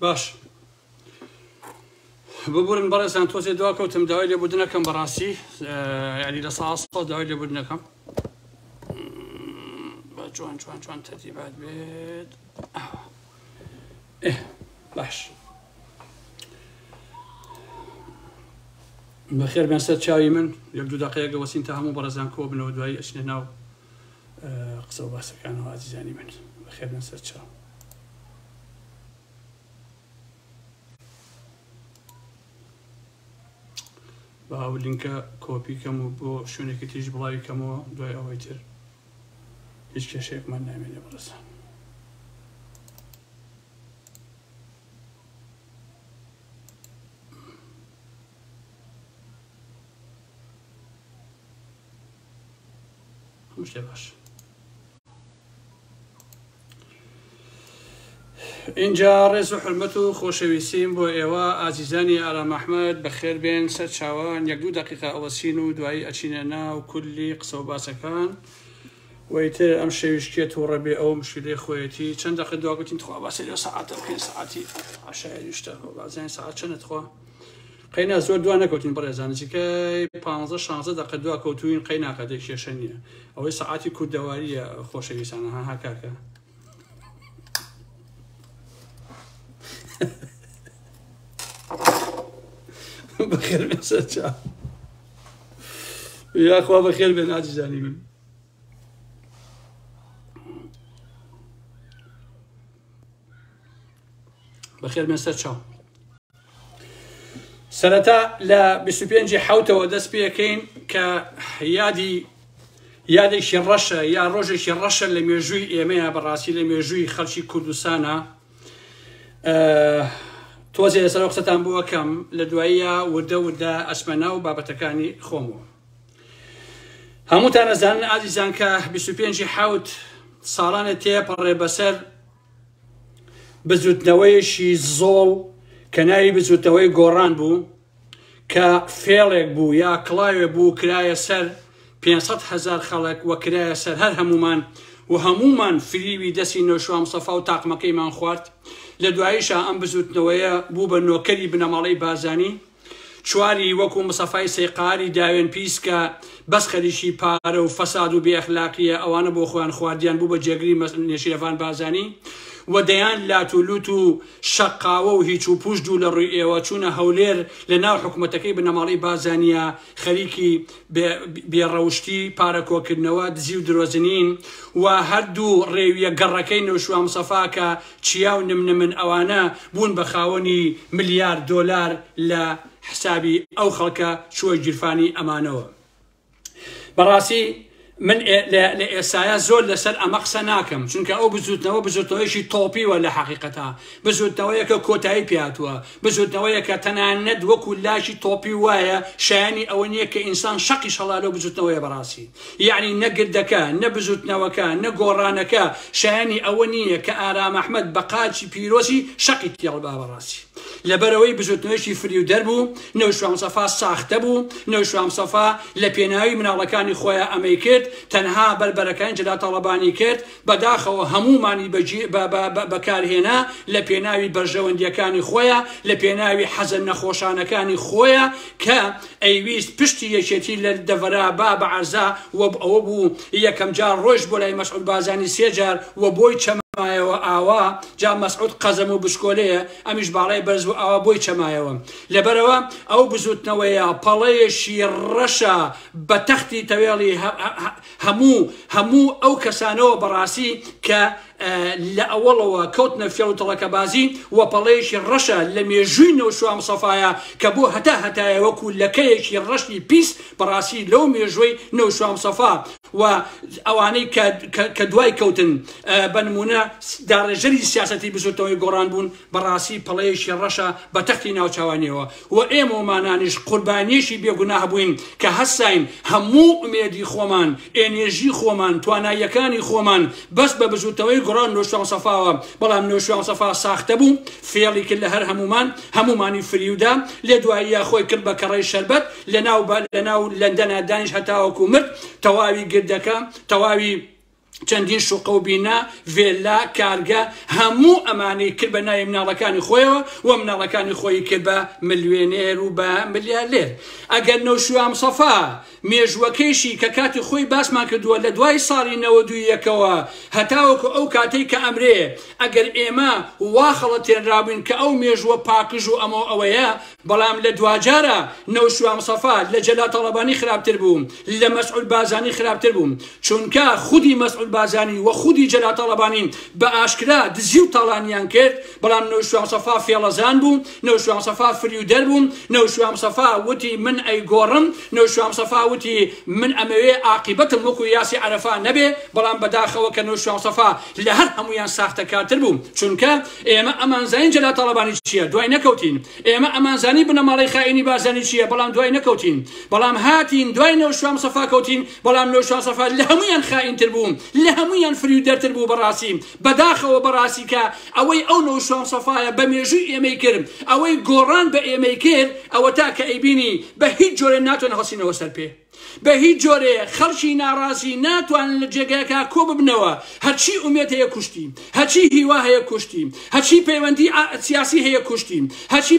باش ببورن بەڕێزان تۆزێ دوا کەوتم داوای لێبوردنەکەم بەڕاستی یعنی لە سا سەد داوای لێبوردنەکەم بە جوان جوان جوان تەرتیبات بێت ئێ باش بەخێر بێن سەر چاوی من یەک دوو دقەیەک وەسین تا هەموو بەڕێزان کۆ بنەوە دوایی ئەچنە ناو قسە و باسەکانەوە ئازیزانی من بەخێر بێن سەر چاو. با ئەو لینکە کۆپی کەم و بۆ شوێنێکی تریش بڵاوی کەمەوە دوای ئەوەی تر هیچ کێشەیەکمان نامێنێ بەڕێزان. هەموو شتێ باش. ئینجا ڕێز و حورمەت و خۆشەویستیم بۆ ئێوە ئازیزانی ئارام ئەحمەد بەخێر بێن سەر چاوان یەک دوو دەقیقە ئەوەسین و دوایی ئەچینە ناو کولی قسە و باسەکان و ئیتر ئەم شەویش کێ توڕە بێ ئەوە مشکلەی خۆیەتی چەند دەقە دوا گوتین تخوا باسێ لەو سەعاتە بکەین سەعاتی عشایەری شتە بازیان سەعات چەنە تخوا قەینا زۆر دوا نەکەوتین بەڕێزان نزیکەی پانزە شانزە دەقە دوا کەوتوین قەیناکە دەی کێشە نییە ئەوەی سەعاتی کوردەواریە خۆشەویستانە ها ها کاکە بەخێر بێن سەرچاو یاخوا بەخێر بێن ئازیزانی من بەخێر بێن سەر چاو سەرەتا لە 25 حوتەوە دەست پێەکەین کە یادی یادێکی ڕەشە یا ڕۆژێکی ڕەشە لە مێژووی ئێمەیە بەڕاستی لە مێژووی خەڵکی کوردستانە تۆزێ لەسەر قسەتان بۆکەم لە دواییە وردە وردە ئەچمە ناو بابەتەکانی خۆمەوە هەمووتان ئەزانن ئازیزان کە 25 حوت ساڵانە تێپەڕێ بەسەر بزوتنەوەیەکی زۆڵ کە ناوی بزوتنەوەی گۆڕان بوو کە فێڵێک بوو یا کڵاوێ بوو کرایە سەر 500 هزار خەڵک و کرایە سەر هەر هەمومان و هەمومان فریوی دەستی نەوشوان مستەفا و تاقمەکەیمان خوارد لە دواییشا ئەم بزوتنەوەیە بوو بە نۆکەری بنەماڵەی بارزانی چواری وەکو مستەفای سەیقاری داوێن پیس کە بەس خەریکی پارە و فەساد و بێ ئەخلاقیە ئەوانە بۆ خۆیان خواردیان بوو بە جێگری نێچیرەڤان بارزانی و دەیان لات و لوت و شەقاوە و هیچ و پوچ دوو لە ڕووی ئێوە چوونە هەولێر لە ناو حکومەتەکەی بنەماڵەی بارزانیە خەریکی بێ ڕەوشتی پارە کۆکردنەوە دزی و درۆزنین و هەردوو ڕێویە گەڕەکەی نەوشیروان مستەفا کە چیا و نمنمن ئەوانە بوون بە خاوەنی ملیار دۆلار لە حسابی ئەو خەڵکە چووە گیرفانی ئەمانەوە. بەڕاستی من لە ئێسایا زۆر لەسەر ئەمە قسە ناکەم چونکە ئەو بزوتنەوە بزوتنەوەیەکی تۆپیوە لە حەقیقەتا بزوتنەوەیەکە کۆتایی پێهاتووە بزوتنەوەیەکە تەنانەت وەکو لاکی تۆپی وایە شایانی ئەوە نییە کە ئینسان شەقیش هەڵا لەو بزوتنەوەیە بەڕاستی یەعنی نە گردەکە، نە بزوتنەوەکە، نە گۆڕانەکە شایەنی ئەوە نییە کە ئارام ئەحمەد بە قاچی پیرۆزی شەقی تێڵبا بەڕاستی لەبەرئەوەی بزوتنەوەیەکی فریودەر بوو، نەوشیروان مستەفا ساختە بوو، نەوشیروان مستەفا لە پێناوی مناڵەکانی خۆیا ئەمەی کرد، تەنها بەربەرەکانی جەلال تاڵەبانی کرد، بەداخەوە هەموومانی بەکارهێنا لە پێناوی بەرژەوەندیەکانی خۆیا، لە پێناوی حەزە نەخۆشانەکانی خۆیا کە ئەیویست پشتی یەکێتی لە دەڤەرا با بە عەرزا و ئەوە بوو یەکەم جار ڕۆیشت بۆ لای مەسعود بارزانی سێ جار و بۆی چەمایەوە ئاوا جا مەسعود قەزەم و بچکۆلەیە ئەمیش باڵای بەرز بوو ئاوا بۆی چەمایەوە لەبەرئەوە ئەو بزوتنەوەیە پەڵەیەکی ڕەشە بە تەختی تەوێڵی هەموو هەموو ئەو کەسانەوە بەڕاستی کە لە ئەوەڵەوە کەوتنە فێڵ و تەڵەکەبازی و پەڵەیەکی ڕەشە لە مێژووی نەوشیروان مستەفایە کە بۆ هەتا هەتایە وەکو لەکەیەکی ڕەشی پیس بەڕاستی لەو مێژووەی نەوشیروان مستەفا و ئەوانەی کە کە دوای کەوتن بە نمونە داڕێژەری سیاسەتی بزوتنەوەی گۆڕان بوون بەڕاستی پەڵەیەکی ڕەشە بە تەختی ناوچاوانیەوە و ئێمەومانانیش قوربانیەکی بێ گوناه بووین کە هەستاین هەموو ئومێدی خۆمان، ئێنێرژی خۆمان، تواناییەکانی خۆمان بەست بە بزوتنەوەی گۆڕان نەوشیروان سەفاوە، بەڵام نەوشیروان سەفا ساختە بوو، فێڵی کرد لە هەر هەموومان، هەموومانی فریودا، لە دواییا خۆی کرد بە کەڕەی شەربەت، لە ناو لەندەنا دانیشت هەتاوەکو مرد، تەواوی گردەکە، تەواوی. چەندین شوقە و بینا، ڤێللا، کارگە، هەموو ئەمانەی کرد بە ناوی مناڵەکانی خۆیەوە و مناڵەکانی خۆیی کرد بە ملیۆنێر و بە ملیارلێر. ئەگەر نەوشیروان مستەفا مێژووەکەیشی کە کاتی خۆی باسمان کردووە لە دوای ساڵی 91ەوە هەتاوەکو ئەو کاتەی کە ئەمرێ ئەگەر ئێمە وا خەڵەتێنراوبین کە ئەو مێژووە پاکژ و ئەمەو ئەوەیە بەڵام لە دواجارا نەوشیروان مستەفا لە جەلال تاڵەبانی خراپتر بوو، لە مەسعود بارزانی خراپتر بوو، چونکە خودی مەسعود بارزانی و خودی جەلال تاڵەبانی بە ئاشکرا دزی و تاڵانیان کرد، بەڵام نەوشیروان مستەفا فێڵەزان بوو، نەوشیروان مستەفا فریودەر بوو، نەوشیروان مستەفا وتی من ئەیگۆڕم، نەوشیروان مستەفا وتی من ئەمەوێ ئاقیبەتم وەکو یاسی عەرەفا نەبێ، بەڵام بەداخەوە کە نەوشیروان مستەفا لە هەر هەموویان ساختەکارتر بوو، چونکە ئێمە ئەمانزانی جەلال تاڵەبانی چییە دوای نەکەوتین. ئێمە ئەمانزانی بنەماڵەی خائینی بارزانی چییە بەڵام دوای نەکەوتین بەڵام هاتین دوای نەوشیروان مستەفا کەوتین بەڵام نەوشیروان مستەفا لە هەموویان خائینتر بوو لە هەموویان فریودەرتر بوو بەڕاستی بەداخەوە بەڕاستی کە ئەوەی ئەو نەوشیروان مستەفایە بە مێژووی ئێمەی کرد ئەوەی گۆڕان بە ئێمەی کرد ئەوەتا کە ئەیبینی بە هیچ جۆرێ ناتوانن هەڵسینەوە سەر پێ. بە هیچ جۆرێ خەڵکی ناڕازی ناتوانن لە جێگایەکا کۆ ببنەوە، هەرچی ئومێد هەیە کوشتی، هەرچی هیوا هەیە کوشتی، هەرچی پەیوەندی سیاسی هەیە کوشتی، هەرچی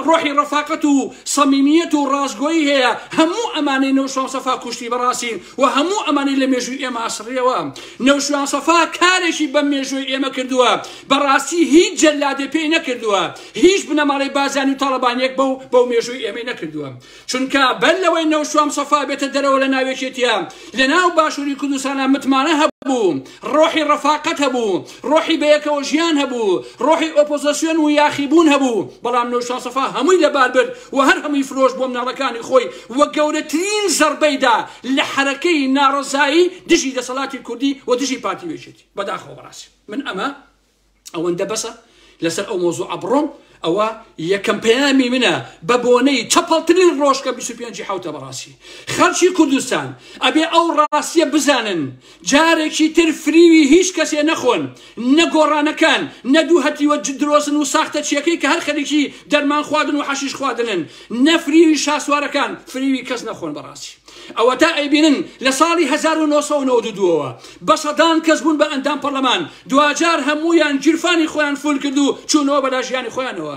ڕۆحی ڕەفاقەت و سەمیمیەت و ڕاستگۆیی هەیە هەموو ئەمانەی نەوشیروان سەفا کوشتی بەڕاستی و هەموو ئەمانەی لە مێژووی ئێمە ئەسڕیەوە. نەوشیروان سەفا کارێکی بەم مێژووی ئێمە کردووە بەڕاستی هیچ جەلادێ پێی نەکردووە، هیچ بنەماڵەی بارزانی و تاڵەبانیەک بەو بەو مێژووی ئێمەی نەکردووە. چونکە بەر لەوەی نەوشوان سەفا بێتە دەرەوە لە ناو یەکێتیە لە ناو باشوری کوردستانا متمانە هەبوو، ڕۆحی ڕەفاقەت هەبوو، ڕۆحی بەیەکەوە ژیان هەبوو، ڕۆحی ئۆپۆزسیۆن و یاخیبوون هەبوو، بەڵام نەوشوان سەفا هەمووی لەبار برد و هەر هەمووی فرۆشت بۆ مناڵەکانی خۆی و گەورەترین زەڕبەی دا لە حەرەکەی ناڕەزایی دژی دەسەڵاتی کوردی و دژی پارتی و یەکێتی. بەداخەوە بەڕاستی من ئەمە ئەوەندە بەسە لەسەر ئەو مۆزوعە بڕۆم ئەوە یەکەم پەیامی منە بە بۆنەی چەپەڵترین ڕۆژ کە 25 حوتە بەڕاستی خەڵکی کوردستان ئەبێ ئەو ڕاستیە بزانن جارێکی تر فریوی هیچ کەسێ نەخۆن نە گۆڕانەکان نە دوو هەتیوە درۆزن و ساختەچیەکەی کە هەر خەریکی دەرمان خواردن و حەشیش خواردنن نە فریوی شاسوارەکان فریوی کەس نەخۆن بەڕاستی ئەوەتا ئەیبینن لە ساڵی 1992 ەوە بە سەدان کەس بوون بە ئەندام پەڕلەمان، دواجار هەموویان گیرفانی خۆیان فول کرد و چوونەوە بەلا ژیانی خۆیانەوە.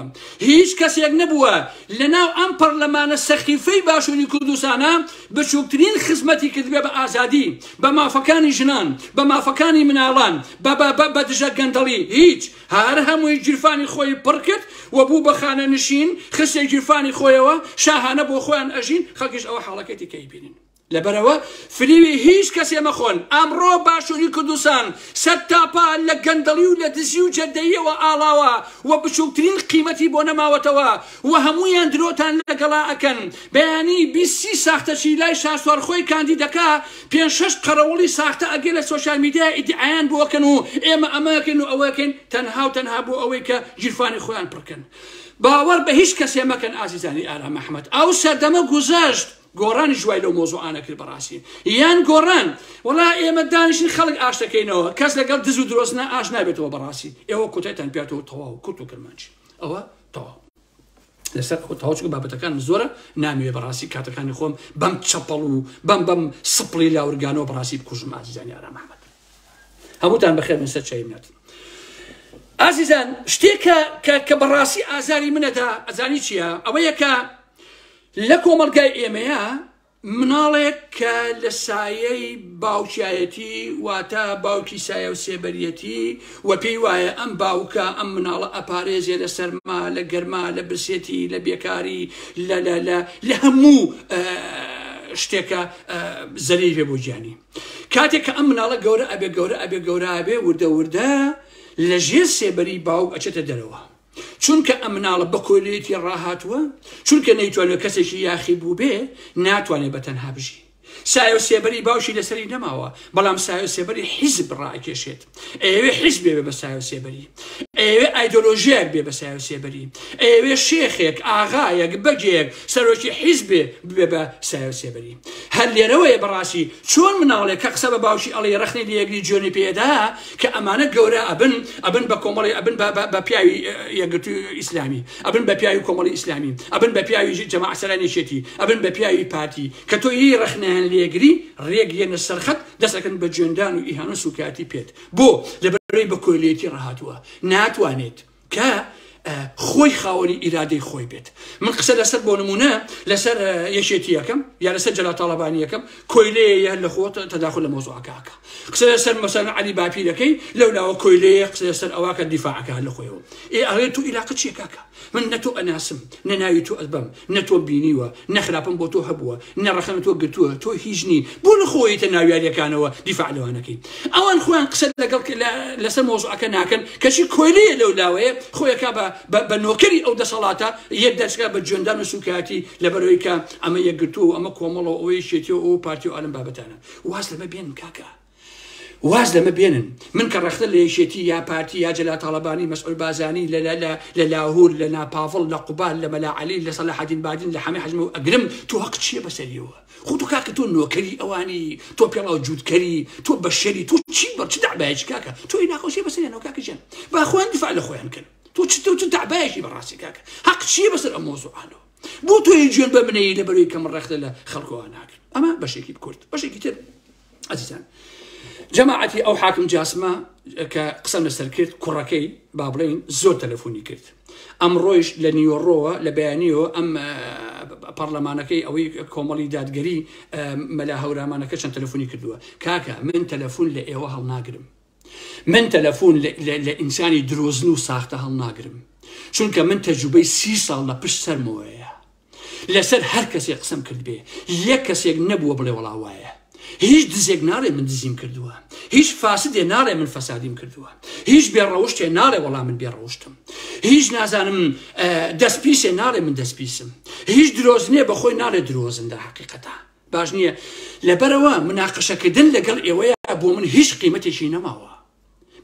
هیچ کەسێک نەبووە لەناو ئەم پەڕلەمانە سەخیفەی باشووری کوردستانا بچووکترین خزمەتی کردبێ بە ئازادی، بە مافەکانی ژنان، بە مافەکانی مناڵان، بە بە بە بە دژە گەندەڵی، هیچ. هەر هەمووی گیرفانی خۆی پڕ کرد و بوو بە خانەنشین، خستیە گیرفانی خۆیەوە، شاهانە بۆ خۆیان ئەژین، خەڵکیش ئەوە حاڵەکەیتی کە ئەیبینن. لەبەرئەوە فریوی هیچ کەسێ مەخۆن، ئەمڕۆ باشوری کوردستان سەرتاپا لە گەندەڵی و لە دزی و جەردەییەوە ئاڵاوە و بچوکترین قیمەتی بۆ نەماوەتەوە و هەموویان درۆتان لەگەڵا ئەکەن، بەیانی 20 سی ساختەچی لای شاسوار خۆی کاندید ئەکا، پێنج شەش قەرەوڵی ساختە ئەگێ لە سۆشیال میدیا ئیدیعایان بۆ ئەکەن و ئێمە ئەمە ئەکەین و ئەوە ئەکەین تەنها و تەنها بۆ ئەوەی کە گیرفانی خۆیان پڕکەن. باوەڕ بە هیچ کەسێ مەکەن ئازیزانی ئارام ئەحمەد ئەو سەردەمە گوزەشت. گۆڕانیش وای لەو مۆزوعانە کرد بەڕاستی یان گۆڕان وەڵا ئێمە دانیشین خەڵک ئاش دەکەینەوە کەس لەگەڵ دز و درۆزنە ئاش نابێتەوە بەڕاستی ئێوە کۆتایتان پیاتەوە تەواو کورت و کرمانجی ئەوە تەواو لەسەر ئەوە تەواو چونکە بابەتەکانم زۆرە نامەوێ بەڕاستی کاتەکانی خۆم بەم چەپەڵ و بەم بەم سپڵی لاورگانەوە بەڕاستی بکوژم ئازیزانی ئارام ئەحمەد هەمووتان بەخێر بن سەر چای منەت ئازیزان شتێکە کە کە بەڕاستی ئازاری منەدا ئەزانی چییە ئەوەیە کە لە کۆمەڵگای ئێمەیا مناڵێک کە لە سایەی باوکایەتی واتە باوکی سایە و سێبەریەتی و پێی وایە ئەم باوکە ئەم مناڵە ئەپارێزێ لە سەرما لە گەرما لە برسێتی لە بێکاری لە لە لە لە هەموو شتێکە زەرەی بێ بۆ گیانی کاتێک کە ئەم مناڵە گەورە ئەبێ گەورە ئەبێ گەورە ئەبێ وردە وردە لە ژێر سێبەری باوک ئەچێتە دەرەوە چونکە ئەم مناڵە بە کۆیلەیەتی ڕاهاتووە، چونکە نەیتوانیوە کەسێکی یاخی بووبێ، ناتوانێ بە تەنها بژی. سایە و سێبەری باوکی لەسەری نەماوە، بەڵام سایە و سێبەری حیزب ڕائەکێشێت. ئەیەوێ حیزبێ بێ بە سایە و سێبەری. ئەیەوێ ئایدۆلۆژیایەک بێ بە سایە و سێبەری. ئەیەوێ شێخێک، ئاغایەک، بەگێک، سەرۆکی حیزبێ ببێ بە سایە و سێبەری. هەر لێرەوەیە بەڕاستی چۆن مناڵێک کە قسە بە باوکی ئەڵێی ڕەخنەی لێ ئەگری جوێنی پێ ئەدا کە ئەمانە گەورە ئەبن ئەبن بە کۆمەڵی ئەبن بە پیاوی یەکگرتووی ئیسلامی ئەبن بە پیاوی کۆمەڵی ئیسلامی ئەبن بە پیاوی جەماعەت سەران یەکێتی ئەبن بە پیاوی پارتی کە تۆ یی ڕەخنەیان لێ. لێگری ڕێک یەنە سەرخەت دەسەکەن بە جوێندان و ئیهانە و سوکایەتی پێت بۆ لەبەرئەوەی بە کۆیلەیەتی ڕاهاتووە ناتوانێت کە خۆی خاوەنی ئیرادەی خۆی بێت من قسە لەسەر بۆ نمونە لەسەر یەکێتیەکەم یا لەسەر جەلا تاڵەبانیەکەم کۆیلەیە یان لە خۆت تەداخل لە مۆزوعەکەکە قسە لەسەر مەسەن عەلی باپیرەکەی لەو لاوە کۆیلەیە قسە لەسەر ئەوەکە دیفاعەکە لە خۆیەوە ئێ ئەڵێ تۆ ئیلاقە چیە کاکە من نە تۆ ئەناسم نە ناوی تۆ ئەبەم نە تۆم بینیوە نە خراپم بۆ تۆ هەبووە نە ڕەخنەم تۆ گرتووە تۆ هیچ نی بۆ لە خۆیتە ناویاریەکانەوە دیفاع لەوانەکەی ئەوان خۆیان قسە لەگەڵ لەسەر مۆزوعەکە ناکەن کەچی کۆیلەیە لەو لاوەیە خۆیەکە بە نۆکەری ئەو دەسەڵاتە یەک دەچکە بە جوێندان و سوکایەتی لەبەرەوەی کە ئەمە یەکگرتووە و ئەمە کۆمەڵە و ئەوە یەکێتی و ئەوە پارتی و ئالم بابەتانە واز لەمە بێنن کاکە واز لەمە بێنن من کە ڕەخنە لە یەکێتی یا پارتی یا جەلال تاڵەبانی مەسعود بازانی لە لە لە لە لاهور لە ناپاڤڵ لە قوباد لە مەلا عەلی لە سەلاحەدین بادین لە حەمەی حەجمەوە ئەگرم تۆ هەق چییە بەسەریەوە خۆ تۆ کاکە تۆ نۆکەری ئەوانی تۆ پێڵاو جووتکەری تۆ بەشەری تۆ چی بە چ دەعبایەکی کاکە تۆ ئیلاقەو چیە بەسەریانەوە کاکە گیان با خۆیان دیفاع لە خۆیان کەن تۆ چ تۆ چ دەعبایەکی بەڕاستی کاکە هەق چییە بەسەر ئەم مۆزوعانەوە بۆ تۆ جوێن بە منەی لەبەرەوەی کە من ڕەخنە لە خەڵکەوە ناگرم ئەمە بەشێکی کورت بەشێکی تر ئەزیزان جەماعەتی ئەو حاکم جاسمە کە قسەم لەسەر کرد کوڕەکەی با بڵێین زۆر تەلەفۆنی کرد ئەمڕۆیش لە نیوەڕۆوە لە بەیانیەوە ئەم پەرلەمانەکەی ئەوەی کۆمەڵی دادگەری مەلا هەورامانەکە چەند تەلەفۆنی کردووە کاکە من تەلەفۆن لە ئێوە هەڵناگرم من تەلەفۆن لە ئینسانی درۆزن و ساختە هەڵناگرم چونکە من تەجروبەی سی ساڵ لە پشت سەرمەوەیە لەسەر هەر کەسێک قسەم کردبێ یەک کەسێک نەبووە بڵێ وەڵا وایە هیچ دزێک ناڵێ من دزیم کردووە هیچ فاسدێ ناڵێ من فەسادیم کردووە هیچ بێ ڕەوشتێ ناڵێ وەڵا من بێ ڕەوشتم هیچ نازانم دەست پیسێ ناڵێ من دەست پیسم هیچ درۆزنێ بەخۆی ناڵێ درۆزن لە حەقیقەتا باش نییە لەبەرەوە مناقەشەکردن لەگەڵ ئێوەیە بۆ من هیچ قیمەتێکی نەماوە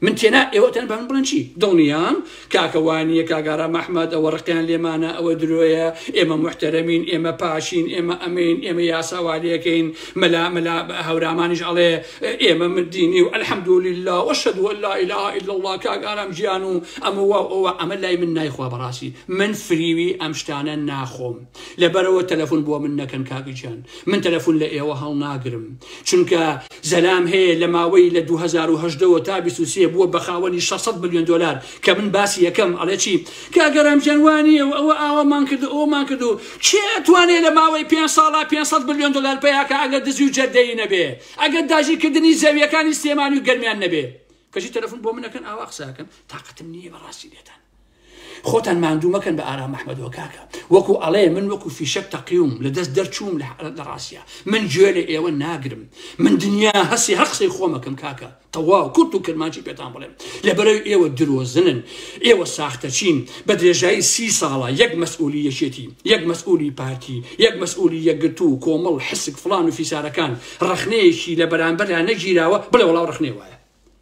من تێنا ئێوەتان بە من بڵێن چی دڵنیام کاکە وانیە کاک ئارام ئەحمەد ئەوە ڕقیان لێمانە ئەوە درۆیە ئێمە موحتەرەمین ئێمە پاشین ئێمە ئەمەین ئێمە یاسا والێکەین مەلا مەلا هەورامانیش ئەڵێ ئێمە مردینی و الحمدلله واشهد ان لا اله الا الله کاک ئارام گیان و ئەمە وا و ئەوە ئەمە لای من نایخوا بەڕاستی من فریوی ئەم شتانە ناخۆم لەبەرەوە تەلەفۆن بۆ من نەکەن کاک گیان من تەلەفون لە ئێوە هەڵناگرم چونکە زەلام هەیە لە ماوەی لە 2018 وە تا 23 بووە بە خاوەنی 600 ملیۆن دۆلار کە من باسی یەکەم ئەڵێ چی کاکە رام گیان وانیە و ئەوە ئاوامان کرد و ئەوەمان کرد و کێ ئەتوانێ لە ماوەی پێنج ساڵا 500 ملیۆن دۆلار پەیاکا ئەگەر دزی و جەردەیی نەبێ ئەگەر داگیرکردنی زەویەکانی سلێمانی و گەرمیان نەبێ کەچی تەلەفون بۆ من ئەکەن ئاوا قسە ئەکەن تاقەتم نییە بەڕاستی لێتان خۆتان ماندوو مەکەن بە ئارام ئەحمەدەوە کاکە وەکو ئەڵێ من وەکو فیشەک تەقیوم لە دەست دەرچووم لە ڕاستە من گوێ لە ئێوە ناگرم من دنیا هەسی هەر قسەی خۆمەکەم کاکە تەواو کورت و کرمانجی پێتان بڵێم لە بەرەوی ئێوە درۆزنن ئێوە ساختەچین بە درێژایی سی ساڵە یەک مەسئولی یەکێتی یەک مەسئولی پارتی یەک مەسئولی یەکگرتوو کۆمەڵ حسک فڵان و فیسارەکان ڕەخنەیەکی لە بەرامبەردا نەگیراوە بڵێ وەڵاو ڕەخنەی وایە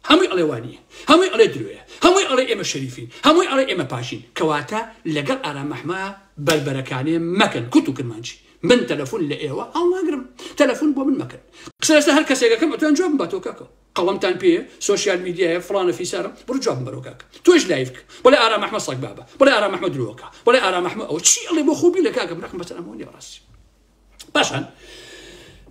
هەمووی ئەڵێ وانیە هەمووی ئەڵێ درۆیە هەمووی ئەڵێ ئێمە شەریفین هەمووی ئەڵێ ئێمە پاکین کەواتە لەگەڵ ئارام ئەحمە بەربەرەکانێ مەکەن کورت و کرمانجی من تەلەفون لە ئێوە هەڵناگرم تەلەفون بۆ من مەکەن قسە لەسەر هەر کەسێکەکەم ئەتوان جوابم باتەوە کاکە قەڵەمتان پێیە سۆشیال میدیایە فڵانە فیسارم بڕۆ جوابم بەرەوە کاکە تۆش live بکە بڵێ ئارام ئەحمە سەگ بابە بڵێ ئارام ئەحمە درۆکە بڵێ ئارام ئەحمە ئەوە چی ئەڵێ بۆ خۆ بیلە کاکە من ڕقم بەسەر ئەمەوە نییە بەڕاستی پاشان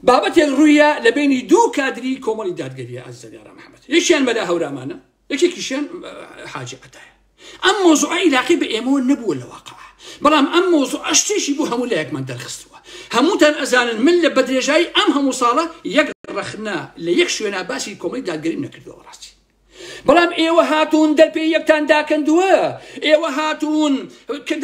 بابەتێک ڕوویە لە بینی دوو کادری کۆمەڵی دادگەریە ئازیزانی ئارام ئەحمەد یەکیان مەلا هەورامانە یەکێکیشیان حاجی عەتایە ئەم مۆزوعە ئیلاقی بە ئێمەوە نەبووە لە واقع بەڵام ئەم مۆزوعە شتێکی بۆ هەموو لایەکمان دەرخستووە هەمووتان ئەزانن من لە بەدرێژایی ئەم هەموو ساڵە یەک ڕەخنە لە یەک شوێنا باسی کۆمەڵی دادگەریم نەکردووە ڕاستی بەڵام ئێوە هاتوون دەرپێی یەکتان داکەندووە، ئێوە هاتوون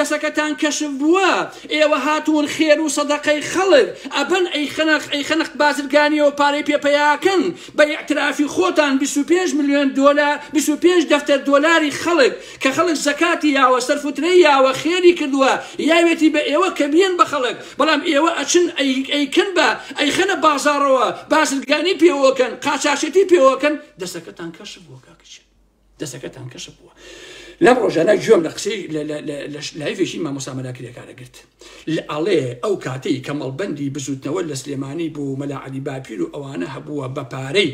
دەسەکەتان کەشف بووە، ئێوە هاتوون خێر و سەدەقەی خەڵک ئەبەن ئەیخەنە ئەیخەنە بازرگانیەوە پارەی پێ پەیاکەن بە ئیعترافی خۆتان 25 ملیۆن دۆلار 25 دەفتەر دۆلاری خەڵک کە خەڵک زەکاتی یاوە سەرفوترەی یاوە خێری کردووە یاوێتی بە ئێوە کە بیەن بە خەڵک بەڵام ئێوە ئەچن ئەیکەن بە ئەیخەنە بازاڕەوە بازرگانی پێوەکەن قاچاخچێتی پێوەکەن دەستەکەتان کەشف بووە کاکە گیان دەستەکەتان کەشف بووە لەم ڕۆژانە گوێم لە قسەی لە live ێکی مامۆستا مەلا کرێکارە گرت لە ئەڵێ ئەو کاتەی کە مەڵبەندی بزوتنەوە لە سلێمانی بوو مەلا عەلی باپیر و ئەوانە هەبووە بە پارەی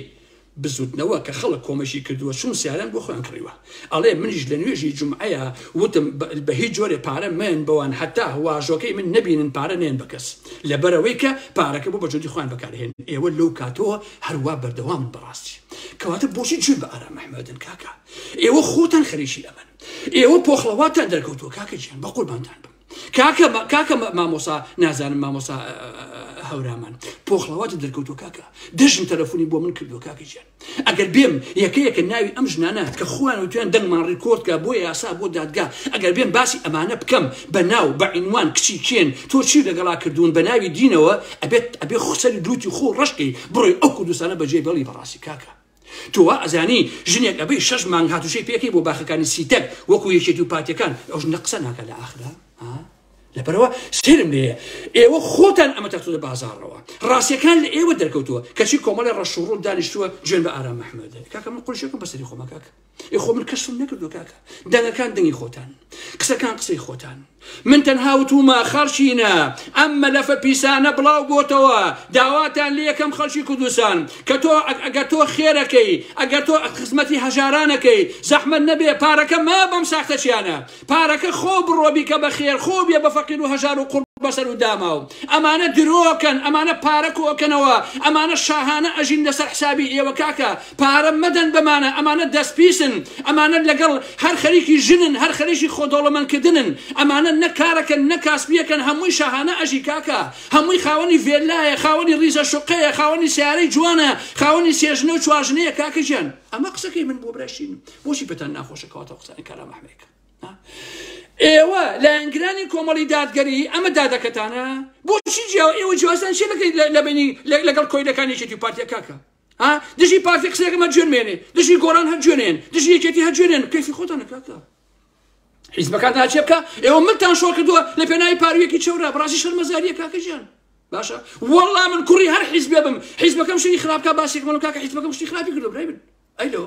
بزوتنەوە کە خەڵک کۆمەکی کردووە چون سیارەیان بۆ خۆیان کڕیوە ئەڵێ منیش لە نوێژی جومعەیا وتم بە هیچ جۆرێ پارە مەیەن بەوان هەتا واژۆکەی من نەبینن پارە نەیەن بە کەس لەبەرئەوەی کە پارەکە بۆ بەرژەوەندی خۆیان بەکارهێنن ئێوە لەو کاتەوە هەروا بەردەوامن بەڕاستی کەواتە بۆچی جوێن بە ئارام ئەحمەدن کاکە ئێوە خۆتان خەریکی ئەمەن ئێوە پۆخڵەواتان دەرکەوتووە کاکە گیان بە قوربانتان بم کاکە کاکە مامۆسا نازانم مامۆسا هەورامان پۆخڵەواتە دەرکەوتووە کاکە دەژن تەلەفۆنی بۆ من کردووە کاکە گیان ئەگەر بێم یەکە یەکە ناوی ئەم ژنانە کە خۆیان وتویان دەنگمان ڕیکۆرد کە بۆ یاسا بۆ دادگا ئەگەر بێم باسی ئەمانە بکەم بە ناو بە عینوان کچی کێن تۆ چی لەگەڵا کردوون بە ناوی دینەوە ئەبێت ئەبێ خوسەری لوتی خۆ ڕەشکەی بڕۆی ئەو کوردستانە بەجێ بێڵی بەڕاستی کاکە تۆ وا ئەزانی ژنێک ئەبەی شەش مانگ هاتوچۆی پێکەی بۆ باخەکانی سیتەک وەکو یەکێتی و پارتیەکان ئەو ژنە قسە ناکا لە ئاخرا ها لەبەرەوە سێرم لێیە ئێوە خۆتان ئەمە تەختۆتە بازاڕەوە ڕاستیەکان لە ئێوە دەرکەوتووە کەچی کۆمەڵی ڕەشوڕوت دانیشتووە جوێن بە ئارام محمد کاکە من قولشێکم بەسەری خۆمە کاکە ئێ خۆ من کەشفم نەکردووە کاکە دەنگەکان دەنگی خۆتان قسەکان قسەی خۆتان من تەنها وتومە خەڵکینە ئەم مەلەفە پیسانە بڵاو بۆتەوە داواتان لێ یەکەم خەڵکی کوردستان کە تۆ ئەگەر تۆ خێرەکەی ئەگەر تۆ خزمەتی هەژارانەکەی زەحمەت نەبێ پارەکە ما بەم ساختەچیانە پارەکە خۆ بڕۆ بیکە بە خێر خۆ بیە بە فەقیر و هەژار و قوڕ بەسەر و داماو ئەمانە درۆکەن ئەمانە پارە کۆکەنەوە ئەمانە شاهانە ئەژین لەسەر حسابی ئێوە کاکە پارە مەدەن بەمانە ئەمانە دەست پیسن ئەمانە لەگەڵ هەر خەریکی ژنن هەر خەریکی خۆ دەوڵەمەند کردنن ئەمانە نە کارەکەن نە کاسپیەکەن هەمووی شاهانە ئەژی کاکە هەمووی خاوەنی ڤێلایە خاوەنی ڕیزە شوقەیە خاوەنی سیارەی جوانە خاوەنی سێ ژنە و چوار ژنەیە کاکە گیان ئەمە قسەکەی من بۆ برای شیرینم بۆچی پێتان ناخۆشە کەواتە قسانی کارام ئەحمەیەکە ئێوە لایەنگرانی کۆمەڵی دادگەری ئەمە دادەکەتانە بۆچی جیاوە ئێوە جیاوازتان چی دەکەیت لە بینی لەگەڵ کۆیلەکانی یەکێتی و پارتیە کاکە ها دژی پارتی قسەیەکم هەر جوێن مێنێ دژی گۆڕان هەر جوێنێن دژی یەکێتی هەر جوێنێن کەیفی خۆتانە کاکە حیزبەکانتان چێ بکە ئێوە ملتان شۆڕ کردووە لە پێناوی پارویەکی چەورە بەڕاستی شەرمەزاریە کاکە گیان باشە وەڵا من کوڕی هەر حیزبێ بم حیزبەکەم شتێکی خراپ کا باسێکم کاکە حیزبەکەم شتی خراپی کردو برای من ئەی لۆ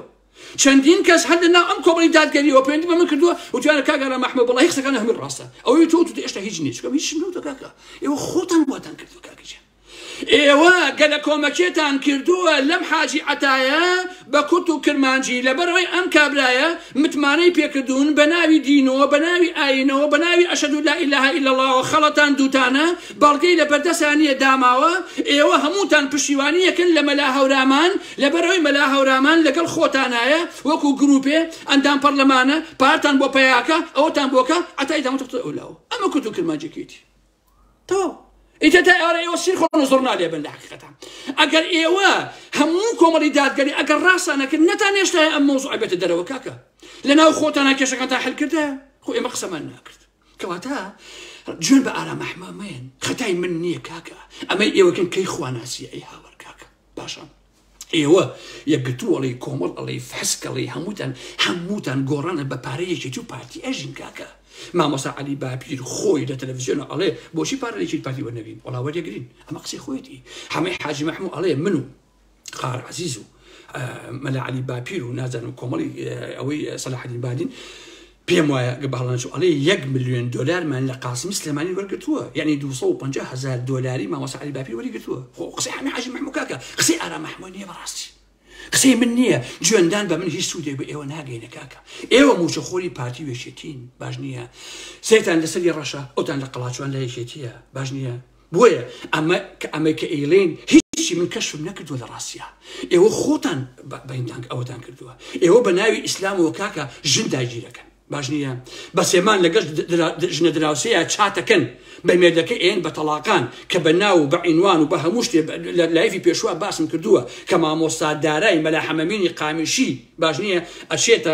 چەندین کەس هەر لەناو ئەم کۆمەڵی دادگەریەوە پەیوەندی بە من کردووە وتویانە کاک ئارام ئەحمەد وەڵاهی قسەکان هەمووی ڕاستە ئەوەی تۆ وتوتە ئێشتا هیچ نییە چونکە هیچم نەوتوە کاکە ئێوە خۆتان واتان کردووە کاکە گیان ئێوە گەلە کۆمەکێتان کردووە لەم حاجی عەتایە بە کورت و کرمانجی لەبەرئەوەی ئەم کابرایە متمانەی پێکردوون بە ناوی دینەوە بە ناوی ئاینەوە بە ناوی ئەشهەدو لا ئیلاهە ئیلا اللەوە خەڵەتان دووتانە بەڵگەی لە بەردەسا نییە داماوە ئێوە هەمووتان پشتیوانیەکن لە مەلا هەورامان لەبەرئەوەی مەلا هەورامان لەگەڵ خۆتانایە وەکو گروپێ ئەندام پەڕلەمانە پارتان بۆ پەیاکە ئەوەتان بۆکە عەتای دامەتە ئەولاوە ئەمە کورت و کرمانجەکەیتی تەواو ئیتر تا ئێوارە ئێوە سیر خۆن و زوڕنا لێ بن لە حەقیقەتا ئەگەر ئێوە هەموو کۆمەڵی دادگەری ئەگەر ڕاستان نەکرد نەتان هێشتایە ئەم مەوزوعە بێتە دەرەوە کاکە لەناو خۆتانە کێشەکانتان حل کردە خۆ ئێمە قسەمان ناکرد کەواتە جوێن بە ئارام ئەحمە مەیەن خەتای من نییە کاکە ئەمەی ئێوەکەن کەی خواناسی ئەی هاوار کاکە باشە ئێوە یەکگرتوو ئەڵێی کۆمەڵ ئەڵێی فحسک ئەڵێی هەمووتان هەمووتان گۆڕانە بە پارەی یەکێتی و پارتی ئەژین کاکە مامۆستا عەلی باپیر خۆی لە تەلەڤزیۆنە ئەڵێ بۆچی پارە لە یەکێتی پارتی وەرنەگرین وەڵا وەریەگرین ئەمە قسەی خۆیەتی حەمەی حاجی مەحموو ئەڵێ من و قار عەزیز و مەلا عەلی باپیر و نازانم کۆمەڵی ئەوەی سەلاحەدین بادین پێم وایە گە بە هەڵە نەچوو ئەڵێ یەک ملیۆن دۆلارمان لە قاسمی سلێمانی وەرگرتووە یعنی 250 هەزار دۆلاری مامۆستا عەلی باپیر وەریگرتووە خۆ قسەی حەمە حاجی مەحموو کاکە قسەی ئارام مەحموو نییە بەڕاستی قسەی من نییە جوێندان بە من هیچ سوودێک بە ئێوە ناگەینە کاکە ئێوە موچەخۆری پارتی و یەکێتین باش نییە سەرتان لەسەری ڕەشە ئەوتان لە قەڵاچوان لە یەکێتیە باش نییە بۆیە ئەمە کە ئەمەی کە ئەیڵێن هیچی من کەشفم نەکردووە لە ڕاستیا ئێوە خۆتان بەینتان ئەوەتان کردووە ئێوە بە ناوی ئیسلامەوە کاکە ژن داگیرەکەن باش نییە بە سێمان لەگەڵ ژنە دراوسەیە چاتەکەن بە مێردەکە ئێن بە تەڵاقان کە بە ناو و بە عینوان و بە هەموو شتێ لە لایڤی پێشوە باسم کردووە کە مامۆستا دارای مەلا حەمەمینی قامیشی باش نییە ئەچێتە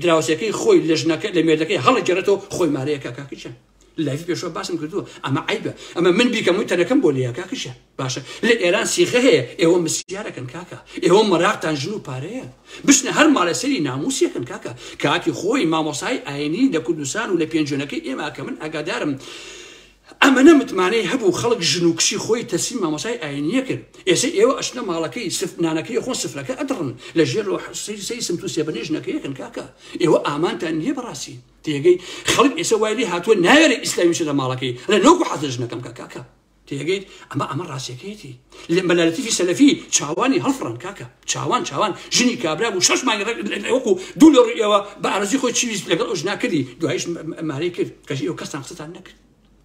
دراوسێکەی خۆی لە ژنەکە لە مێردەکەی هەڵەگێڕێتەوە خۆی مارەیەکە کاکە لایڤی پێشوە باسم کردووە ئەمە عەیبە ئەمە من بیکەم و تەنەکەم بۆ لێیە کاکە ژیان باشە لە ئێران سیخە هەیە ئێوە مسیارەکەن کاکە ئێوە مەراقتان ژن و پارەیە بچنە هەر ماڵێ سەری ناموسیەکەن کاکە کاتی خۆی مامۆسای ئاینی لە کوردستان و لە پێنجوێنەکەی ئێمە کە من ئاگادارم ئەمەنە متمانەی هەبوو خەڵک ژن و کچی خۆی تەسلیم مامۆسای ئاینیە کرد ئێستا ئێوە ئەچنە ماڵەکەی سف نانەکەی خۆن سفرەکە ئەدڕن لە ژێر سەیری سمت و سێبەنەی ژنەکەیەکەن کاکە ئێوە ئامانتان نییە بەڕاستی تێگەی خەڵک ئێستا وای لێ هاتووە ناوێرێ ئیسلامی بچێتە ماڵەکەی ئەڵێ نۆکو حەز لە ژنەکەم کە کاکە. تێگەیت ئەمە ئەمە ڕاستیەکەیەتی لە مەلا لەتیفی سەلەفی چاوانی هەڵفڕان کاکە چاوان چاوان ژنی کابرا بوو شەش مانگی وەکو دوو لە ڕووی ئێوە بە ئارەزوی خۆی چی ویست لەگەڵ ئەو ژنا کردی دوایش مارەی کرد کەچی ئێوە کەستان قسەتان نەکرد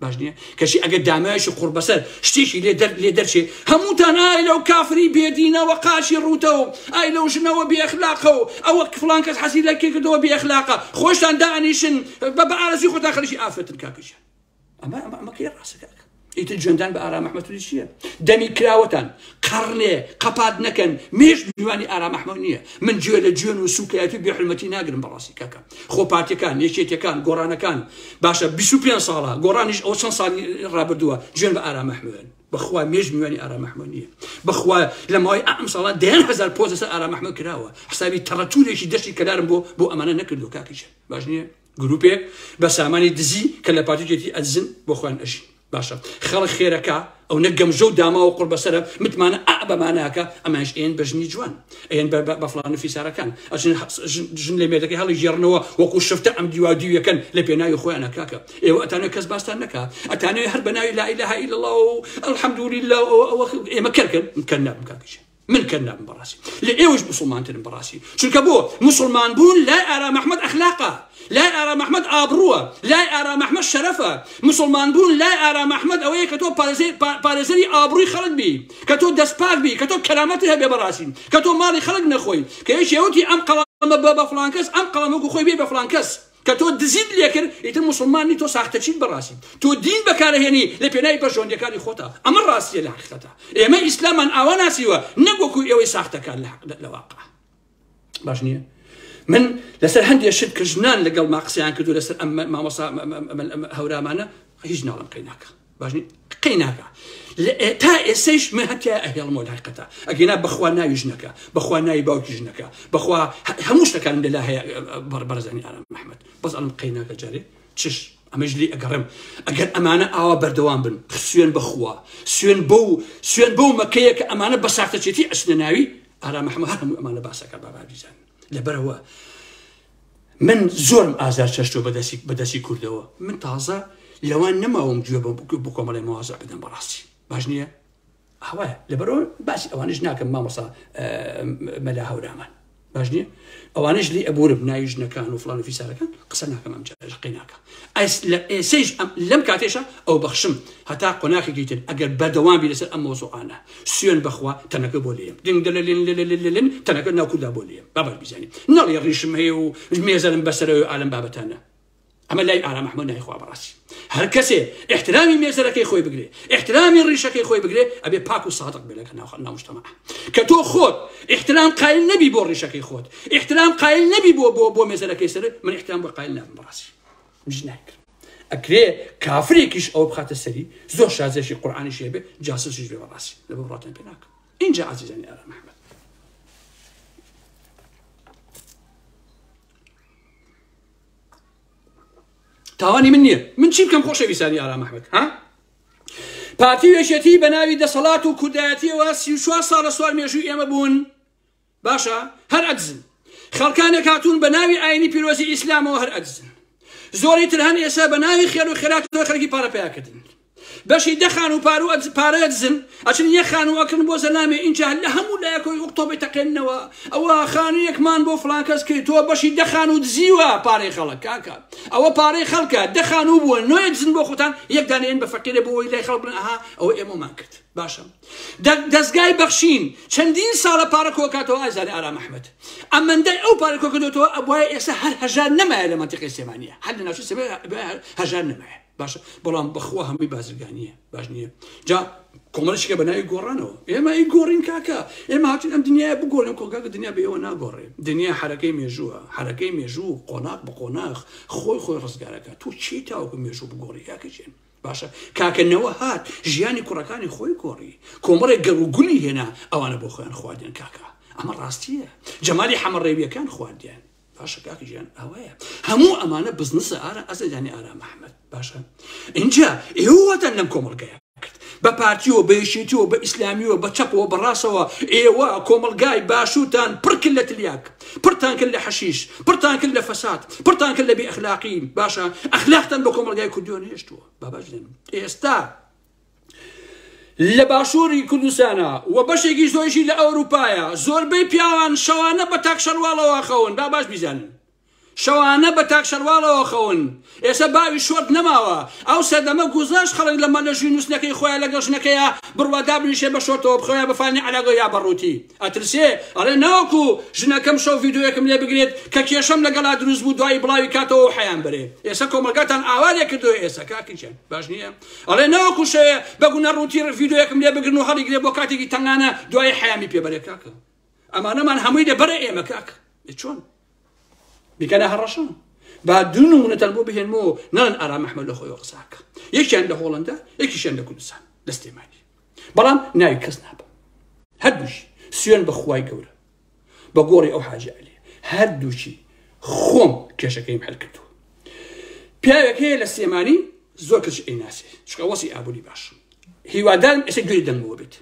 باش نییە کەچی ئەگەر دامایشی قوڕ بەسەر شتێکی لێ دەر لێ دەرچێ هەمووتان ئای لەو کافری بێدینەوە قاچی ڕووتە و ئای لەو ژنەوە بێ ئەخلاقە و ئەوە فڵان کەس حەزی لە کێ کردەوە بێ ئەخلاقە خۆشتان دانیشن بە بە ئارەزوی خۆتان خەریکی ئافرەتن کاکە گیان ئەمە ئەمە ئەمە کەی ڕاستە کاکە ئیتر جوێندان بە ئارام ئەحمەد توری چییە دەمی کراوەتان قەڕنێ قەپات نەکەن مێش میوانی ئارام ئەحمەد نییە من گوێ لە جوێن و سوکایەتی و بێحرمەتی ناگرم بەڕاستی کاکە خۆ پارتیەکان یەکێتیەکان گۆڕانەکان باشە 25 ساڵە گۆڕانیش ئەو چەند ساڵی ڕابردووە جوێن بە ئارام ئەحمەد بەخوا مێژ میوانی ئارام ئەحمەد نییە بەخوا لە ماوەی ئەم ساڵە دەیان هەزار پۆست لەسەر ئارام ئەحمەد کراوە حسابی تەڕەتورێکی دەشتی کەلارم بۆ بۆ ئەمانە نەکردو کاکیشە باش نییە گروپێک بە سامانی دزی کە لە پارتی یەکێتی ئەدزن بۆ خۆیان ئەژین باشە خەڵک خێرەکە ئەو نە گەمژە و داماوە قڕ بەسەرە متمانە ئا بەماناکە ئەمانش ئێن بە ژنی جوان ئێن بە فڵان و فیسارەکان ئەچن ژن لە مێردەکەی هەڵی گێڕنەوە وەکو شفتە ئەم دیوا دیوەکەن لە پێناوی خۆیانە کاکە ئێوە ئەتانەوێ کەس باستان نەکا ئەتانەوێ هەر بە ناوی لا اله الا الله و الحمد لله ئەوە ئێمە کەرکەن کەر نابم کاکەشە من کەر نابم بەڕاستی لە ئێوەش مسلمانترم بەڕاستی چونکە بۆ مسلمان بوون لای ئارام ئەحمەد ئەخلاقە لای ئارام ئەحمەد ئابڕووە لای ئارام ئەحمەد شەرەفە مسلمان بوون لای ئارام ئەحمەد ئەوەیە کە تۆ پارێزەری ئابڕووی خەڵک بی کە تۆ دەستپاک بی کە تۆ کەرامەتت هەبێ بەڕاستی کە تۆ ماڵی خەڵک نەخۆی کە یەکێ وتی ئەم قەڵەمە بە بە فڵان کەس ئەم قەڵەم وەکو خۆی بێ بە فڵان کەس کە تۆ دزیت لێکرد ئیتر موسڵمان نی تۆ ساختەچیت بەڕاستی تۆ دین بەکارەهێنی لە پێناوی بەرژەوەندیەکانی خۆتا ئەمە ڕاستیە لە حقیقەتا ئێمە ئیسلامان ئاوا ناسیوە نەک وەکو ئێوەی ساختەکان لە واقع باش نییە من لەسەر هەندێک شت کە ژنان لەگەڵ ما قسەیان کردو لەسەر ئەم مامۆسا هەورامانە هیچ ناڵم قەی ناکە باش قەی ناکە تا ئێسەیش من هەتیا ئەهێڵمەوە لە حقیقەتە ئەگەینا بەخوا ناوی ژنەکە بەخوا ناوی باوکی ژنەکە بەخوا هەموو شتەکانم لەلا هەیە بەڕێزانی ئارام محمد بەس ئەڵم قەی ناکە جارێ چش ئەمەش لی ئەگەڕێم ئەگەر ئەمانە ئاوا بەردەوام بن سوێن بەخوا سوێن بەو سوێن بەو مەکەیە کە ئەمانە بە ساختەچێتی ئەچنە ناوی ئارام محمد هەر هەموو ئەمانە باسەکە بابا بیزان لەبەرەوە من زۆرم ئازار چەشتوە بەدەستی بەدەستی کوردەوە من تازە لەوان نەماوم گوێ بۆ کۆمەڵی مەوازع بدەم بەڕاستی باش نییە ئەوە لەبەرەوە باسی ئەوانش ناکەم مامۆسا مەلا هەورامان باش نییە ئەوانش لی ئەبورم ناوی ژنەکان و فلان و فیسارەکان قسە ناکەم ئەم جارش قەی ناکە ئەس لە ئێسەیش لەم کاتێشە ئەو بەخشم هەتا قۆناخێکی تر ئەگەر بەردەوام بی لەسەر ئەم مەوزوعانە سوێن بەخوا تەنەکە بۆ لێم دنگ دەلەلن لللللن تەنەکە ناو کوردا بۆ لێم با باش بیزانین نەڵێ ڕیشم هەیە و مێزەرم بەسەرەوەی ئالەم بابەتانە ئەمە لای ئارام ئەحمەد نایخوا بەڕاستی هەر کەسێ احترامی مێزەرەکەی خۆی بگرێ احترامی ڕیشەکەی خۆی بگرێ ئەبێ پاک و سادق بێ لەگەڵ ناو ناو مجتمع کە تۆ خۆت احترام قایل نەبی بۆ ڕیشەکەی خۆت احترام قایل نەبی بۆ بۆ بۆ مێزەرەکەی سەر من احترام بۆ قایل نابم بەڕاستی منیش نایکرم ئەکرێ کافرێکیش ئەوە بخاتە سەری زۆر شازێکی قورئانیش هەبێ جاسوسیش بێ بەڕاستی لە بۆ ڕاتان پێ ناکەم اینجا عزیزانی ئارام ئەحمەد تاوانی من نییە من چی بکەم خۆشەویستانی ئارام ئەحمەد ها پارتی و یەکێتی بە ناوی دەسەڵات و کوردایەتیەوە 34 ساڵە سوار مێژووی ئێمە بوون باشە هەر ئەدزن خەڵکانێک هاتوون بە ناوی ئاینی پیرۆزی ئیسلامەوە هەر ئەدزن زۆری تر هەن ئێستا بە ناوی خێر و خێراتەوە خەرکی پارە پیاکردن بەشی دە خانوو پارو ئەدز پارە ئەدزن ئەچن یەک خانوو ئەکڕن بۆ زەلامێ ئینجا لە هەموو لایەکەوەی وەک تۆپی تەقێننەوە ئەوە خانوویەکمان بۆ فڵان کەس کرد تۆ بەشی دە خانوو دزیوە پارەی خەڵک کاکە ئەوە پارەی خەڵکە دە خانوو بووە نۆیە دزن بۆ خۆتان یەک دانەیەن بە فەقیرە بۆ ئەوەی لای خەڵک بڵێن ئەها ئەوە ئێمەمان کرد باشە دەزگای بەخشین چەندین ساڵە پارە کۆکاتەوە ئازیزانی ئارام ئەحمەد ئەمەندەی ئەو پارە کۆکردێتەوە ئەبوایە ئێستا هەر هەژار نەمایە لە مەنتیقەی سلێمانیە هەر لە ناوچەی سلێمانی هەژار نەمایە باشە بەڵام بەخوا هەمووی بازرگانیە باش نییە جا کۆمەڵشکە بە ناوی گۆڕانەوە ئێمە ئی گۆڕین کاکە ئێمە هاتین ئەم دنیاە بگۆڕین کۆکاکە دنیا بە ئێوە ناگۆڕێ دنیا حرەکەی مێژووە حرەکەی مێژوو قۆناغ بە قۆناغ خۆی خۆی ڕزگارەکە تۆ چی تاوەکو مێژوو بگۆڕی کاکە جێن باشە کاکە نەوە هات ژیانی کوڕەکانی خۆی گۆڕی کۆمەڵێک گەڕ و گولی هێنا ئەوانە بۆ خۆیان خواردیان کاکە ئەمە ڕاستیە جەمالی حەمەڕێویەکان خواردیان باشە کاکە گیان ئەوەیە هەموو ئەمانە بزنسە ئارا ئەزەجانی ئارام ئەحمەد باشە اینجا ئێوەتان لەم کۆمەڵگەیە کرد بە پارتیەوە بە یەکێتیەوە بە ئیسلامیەوە بە چەپەوە بە ڕاستەوە ئێوە کۆمەڵگای باشوورتان پڕ کرد لە تلیاک پڕتان کرد لە حەشیش پڕتان کرد لە فەساد پڕتان کرد لە بێ ئەخلاقی باشە ئەخلاقتان بە کۆمەڵگای کوردیەوە نەهێشتووە بابا ژنم ئێستا لە باشووری کوردستانە و بەشێکی زۆریشی لە ئەوروپایە، زۆربەی پیاوان شەوانە بە تاک شەرواڵەوە خەون، با باش بیزانن. شەوانە بە تاک شەرواڵەوە خەون، ئێستا باوی شۆرت نەماوە، ئەو سەردەمە گوزەشت خەڵک لە مەلە ژووی نووستنەکەی خۆیا لەگەڵ ژنەکەیا بڕوا دابنیشێ بە شۆرتەوە بخەوێ بە فانی عەلاگە یا بە ڕووتی ئەترسێ ئەڵێ نەوەکو ژنەکەم شەو ڤیدیۆیەکم لێ بگرێت کە کێشەم لەگەڵا دروست بوو دوایی بڵاوی کاتەوە و حەیام بەرێ ئێستا کۆمەڵگاتان ئاوا لێ کردووە ئێستا کاکە گیان باش نییە ئەڵێ نەوەکو شەوێ بە گونە ڕووتی ڤیدیۆیەکم لێ بگرن و هەڵیگرێ بۆ کاتێکی تەنگانە دوایی حەیامی پێ بەرێ کاکە ئەمانەمان هەمووی لەبەرە ئێمە کاکە چۆن بیکەنە هەڕەشە با دوو نمونەتان بۆ بهێنمەوە نەڵێن ئارام ئەحمەد لە خۆیەوە قساکە یەکیان لە هۆڵندا یەکیشیان لە کوردستان لە سلێمانی بەڵام ناوی کەس نابم هەردووشی سوێن بە خوای گەورە بە گۆڕی ئەو حاجی عەلی هەردووکی خۆم کێشەکەیم حل کردووە پیاوێک هەیە لە سلێمانی زۆر کەس ئەیناسێ چونکە وەسی ئابووری باش هیوادارم ئێستا گوێی دەنگەوە بێت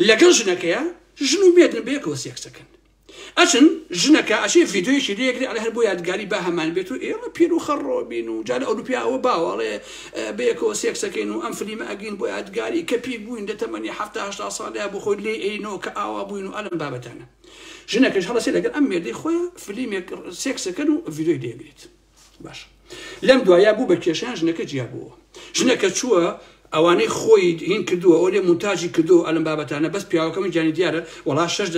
لەگەڵ ژنەکەیە ژن و مێردن بەیەکەوە سێکسەکەن ئەچن ژنەکە ئەچێ ڤیدیۆیەکی لێ ئەگرێ ئەڵێ هەر بۆ یادگاری با هەمان بێت و ئێمە پیر و خەڕۆ بین و جا لە ئەوروپیا ئەوە باوە ئەڵێ بەیەکەوە سێکسەکەین و ئەم فلیمە ئەگرین بۆ یادگاری کە پیر بووین لە تەمەنی حەفتا هەشتا ساڵیا بۆ خۆی لێی ئەینەوە کە ئاوا بووین و ئەلەم بابەتانە ژنەکەش هەڵەسێ لەگەڵ ئەم مێردەی خۆیان فلیمێک سێکسەکەن و ڤیدیۆی لێ ئەگرێت باشە لەم دوایە بوو بە کێشیان ژنەکە جیا بووە ژنەکە چووە ئەوانەی خۆی هین کردووە ئەو لێ مونتاجی کردو ئەلم بابەتانە بەس پیاوەکەم گیانی دیارە وەڵا شەش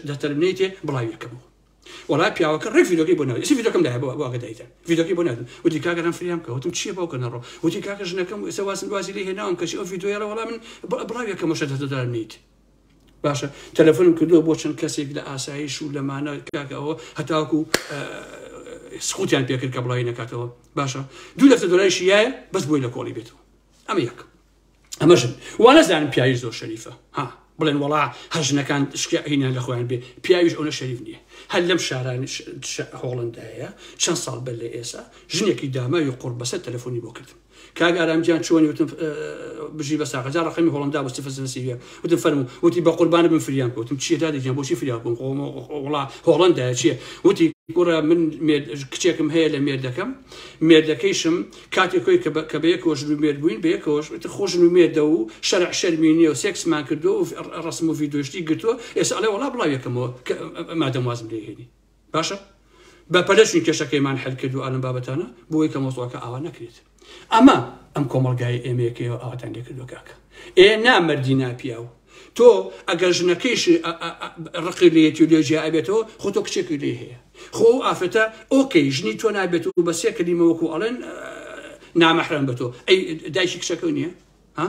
دەتەرمنیتێ بڵاویەکەمەوە وەڵا پیاوەکە ڕێک ڤیدۆکەی بۆ ناردم ئێستا ڤیدۆکەم لایە بۆ ئاگاداریتان ڤیدۆکەی بۆ ناردم وتی کاکە لەم فریام کە وتم چییە باوکە نەڕۆ وتی کاکە ژنەکەم ئێستا وازم وازی لێ هێناوم کەچی ئەو ڤیدۆیە وەڵا من بڵاویەکەمەوە شەش دەتەرمنیت باشە تەلەفۆنم کردووە بۆ چەند کەسێک لە ئاسایش و لەمانە کاکە ئەوە هەتاکو سقوتیان پێکرد کە بڵاوی نەکاتەوە باشە دوو دەفتە دۆلایشی یایە بەس بۆی لە کۆڵی بێتەوە ئەمە یەک ئەمە ژن وا نەزانم پیاویش زۆر شەریفە ها بڵێن وەڵا هەر ژنەکان شکە هینیان لە خۆیان بێ پیاویش ئەوە شەریف نییە هەر لەم شارانی هۆڵندایە چەند ساڵ بەر لە ئێسا ژنێکی داماوی قوڕ بەسەر تەلەفۆنی بۆ کردم کاک ئارام گیان چۆنی وتم بژی بە ساقە جا ڕقمی هۆڵندا بۆ سفر سفر سیویە وتم فەرموو وتی بە قوربانە بم فریام کە وتم چییە دادە گیان بۆچی فریا بووم وڵا هۆڵندایە چییە وتی کوڕە من کچێکم هەیە لە مێردەکەم مێردەکەیشم کاتێک خۆی کە بە یەکەوە ژن و مێرد بووین بە یەکەوەش وتی خۆ ژن و مێردە و شەرع شەرمی نییە و سێکسمان کردووە و ڕەسم و ڤیدیۆشتی گرتووە ئێستا ئەڵێ وەڵا بڵاویەکەمەوە کە مادەم وازم لێ هێنی باشە بە پەلە چوین کێشەکەیمان حل کرد و ئالەم بابەتانە بۆی کە مەوزوعەکە ئاوا نەکرێت ئەمە ئەم کۆمەڵگای ئێمەیە کە ئێوە ئاواتان لێ کردووە کاکە ئێ نامەردی ناپیاو تۆ ئەگەر ژنەکەیش ڕقی لێتی و لێ جیا ئەبێتەوە خۆ تۆ کچێکی لێ هەیە خۆ ئەو ئافرەتە ئۆکەی ژنی تۆ نابێت و بە سێ کەلیمە وەکو ئەڵێن نامەحرەم بە تۆ ئەی دایکی کچەکە نییە ها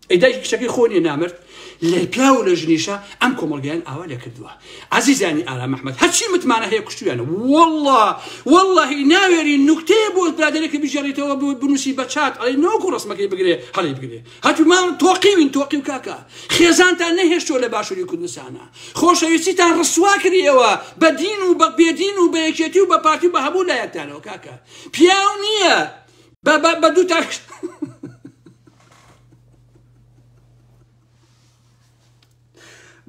ئەی دایکی کچەکەی خۆ نیە نامرد لە پیاو و لە ژنیشە ئەم کۆمەڵگایان ئاوا لێ کردووە عزیزانی ئارام ئەحمەد هەرچی متمانە هەیە کوشتویانە والله واللهی ناوێری نوکتەیە بۆ برادەرێکە بگێڕیتەوە بنووسی بە چات ئەڵێ نۆکو ڕسمەکەی بگرێ هەڵی بگرێ هەتومان تۆقیوین تۆقیو کاکە خێزانتان نەهێشتووە لە باشووری کوردستانە خۆشەویستیتان ڕسوا کردیەوە بە دین و بە بێدین و بە یەکێتی و بە پارتی و بە هەموو لایەکتانەوە کاکە پیاو نییە بە بە بە دوو تاک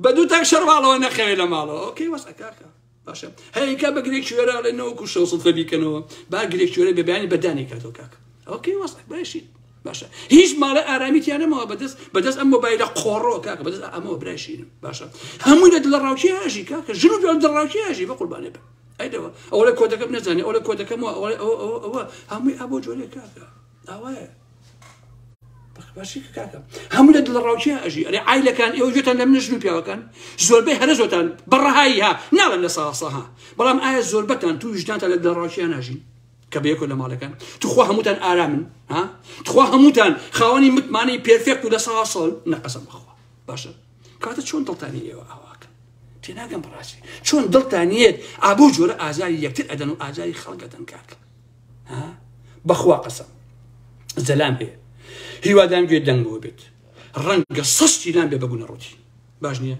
بە دوو تاک شەرواڵەوە نەخەوێ لە ماڵەوە ئۆکەی وەس کاکە باشە هەیەکە بە گرێ کوێرە ئەڵێ نەوەکو شەو سەد بیکەنەوە با گرێ کوێرە بێ بەیانی بەدانی کاتەوە کاکە ئۆکەی وەس باشی باشە هیچ ماڵە ئارامی تیا نەماوە بەدەست بەدەست ئەم مۆبایلە قۆڕۆ کاکە بەدەست ئەمەوە برایشینم باشە هەمووی لە دڵەڕاوکێ ئاژی کاکە ژن و پیاو دڵەڕاوکێ ئاژی بە قوربانێ بن ئەیدەوە ئەوە لە کۆدەکەم نەزانێ ئەوە لە کۆدەکەم ئەوە ئەوە ئەوە ئەوە هەمووی ئابۆ جۆرێ کاکە ئاوایە باشی کاکە هەموو لە دڵەڕاوکێ ئەژی ئەرێ عایلەکان ئێوە گوێتان لە منە ژن و پیاوەکان زۆربەی هەرە زۆرتان بەڕەهایی ها ناڵێم لە ساسە ها بەڵام ئایا زۆربەتان تو ویژدانتان لە دڵەڕاوکێ ناژین کە بەیەکەوە لە ماڵەکان تخوا هەمووتان ئارامن ها تخوا هەمووتان خاوەنی متمانەی پێرفێکت و لە ساسەڵ نەقەسەم بخوا باشە کاتە چۆن دڵتانی ئێوە ئاواکەن تێناگەم بەڕاستی چۆن دڵتان یەت ئابوو جۆرە ئازاری یەکتر ئەدەن و ئازاری خەڵک ئەدەن کاک ها بەخوا قەسەم زەلام هەیە هیوادام گوێ دەنگ بۆ بێت ڕەنگە سەستی لام بێ بەگونە ڕوتی باش نییە